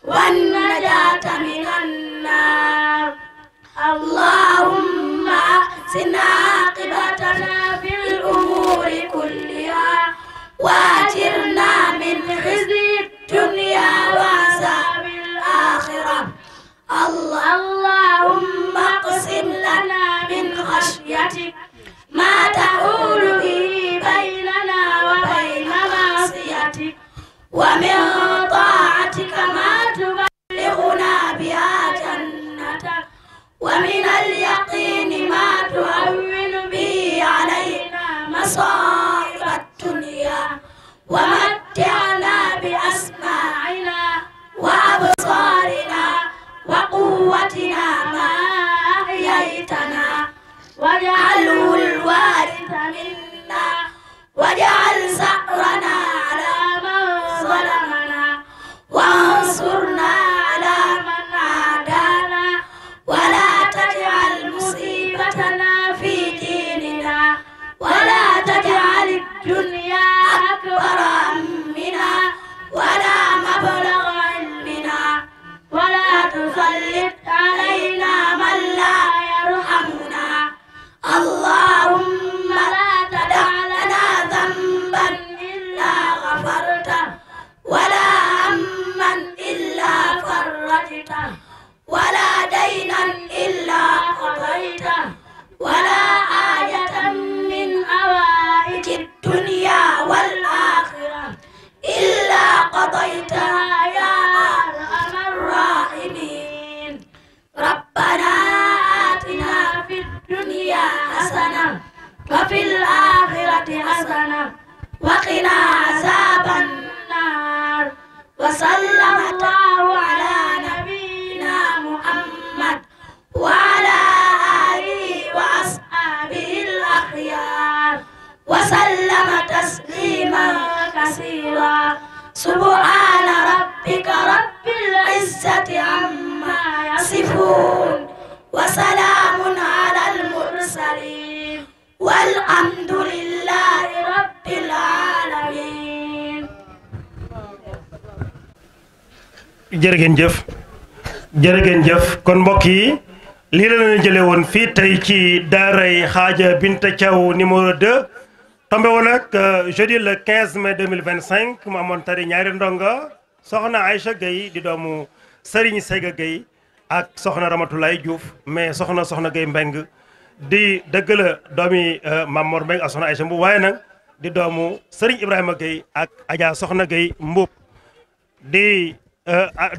والنجاة من النار اللهم أحسن عاقبتنا في الأمور كلها وأجرنا من خزي الدنيا وعذاب الآخرة اللهم اقسم لنا من خشيتك ما تحول به بيننا وبين معصيتك ومن طاعتك ما تبلغنا بها جنتك ومن اليقين ما تهون به علينا مصائب الدنيا ومتعنا بأسماعنا وأبصارنا وقوتنا ما أحييتنا واجعله الوارث منا واجعل ثأرنا على من ظلمنا وانصرنا على من عادانا ولا تجعل مصيبتنا في ديننا ولا تجعل الدنيا أكبر وقنا عذاب النار وسلم الله على نبينا محمد وعلى آله وأصحابه الأخيار وسلم تسليما كثيرا سبحان ربك رب العزة عما يصفون وسلام على المرسلين والحمد لله رب العالمين. jërëgeen jëf kon mbokk yi lii la leen jëlee woon fii tey ci daaray Xaaja Binta Thiaw numéro 2 tombé woon ak jeudi le 15 mai 2025 mu amoon tari ñaari ndonga soxna Aïcha Gueye di doomu Serigne Seyga Gueye ak soxna Ramatoulaye Diouf mais soxna Gueye Mbeng di dëgg la doomi Mamor Mbeng ak soxna Aïcha Mbuub waaye nag di doomu Serigne Ibrahima Gueye ak Adja soxna Gueye Mbuub di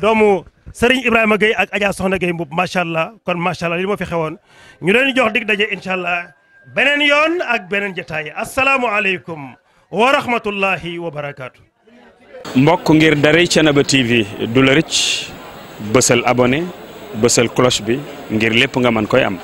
doomu Serigne Ibrahima Gueye ak Adja soxna Gueye Mbuub macha allah kon macha allah li moo fi xewoon ñu leen jox dig daje incha allah beneen yoon ak beneen jotaay asalaamualeykum wa rahmatullahi wa barakaatu. mbokk ngir daray Thiénaba TV du la rëcc bësal abonné bësal cloche bi ngir lépp nga mën koy am.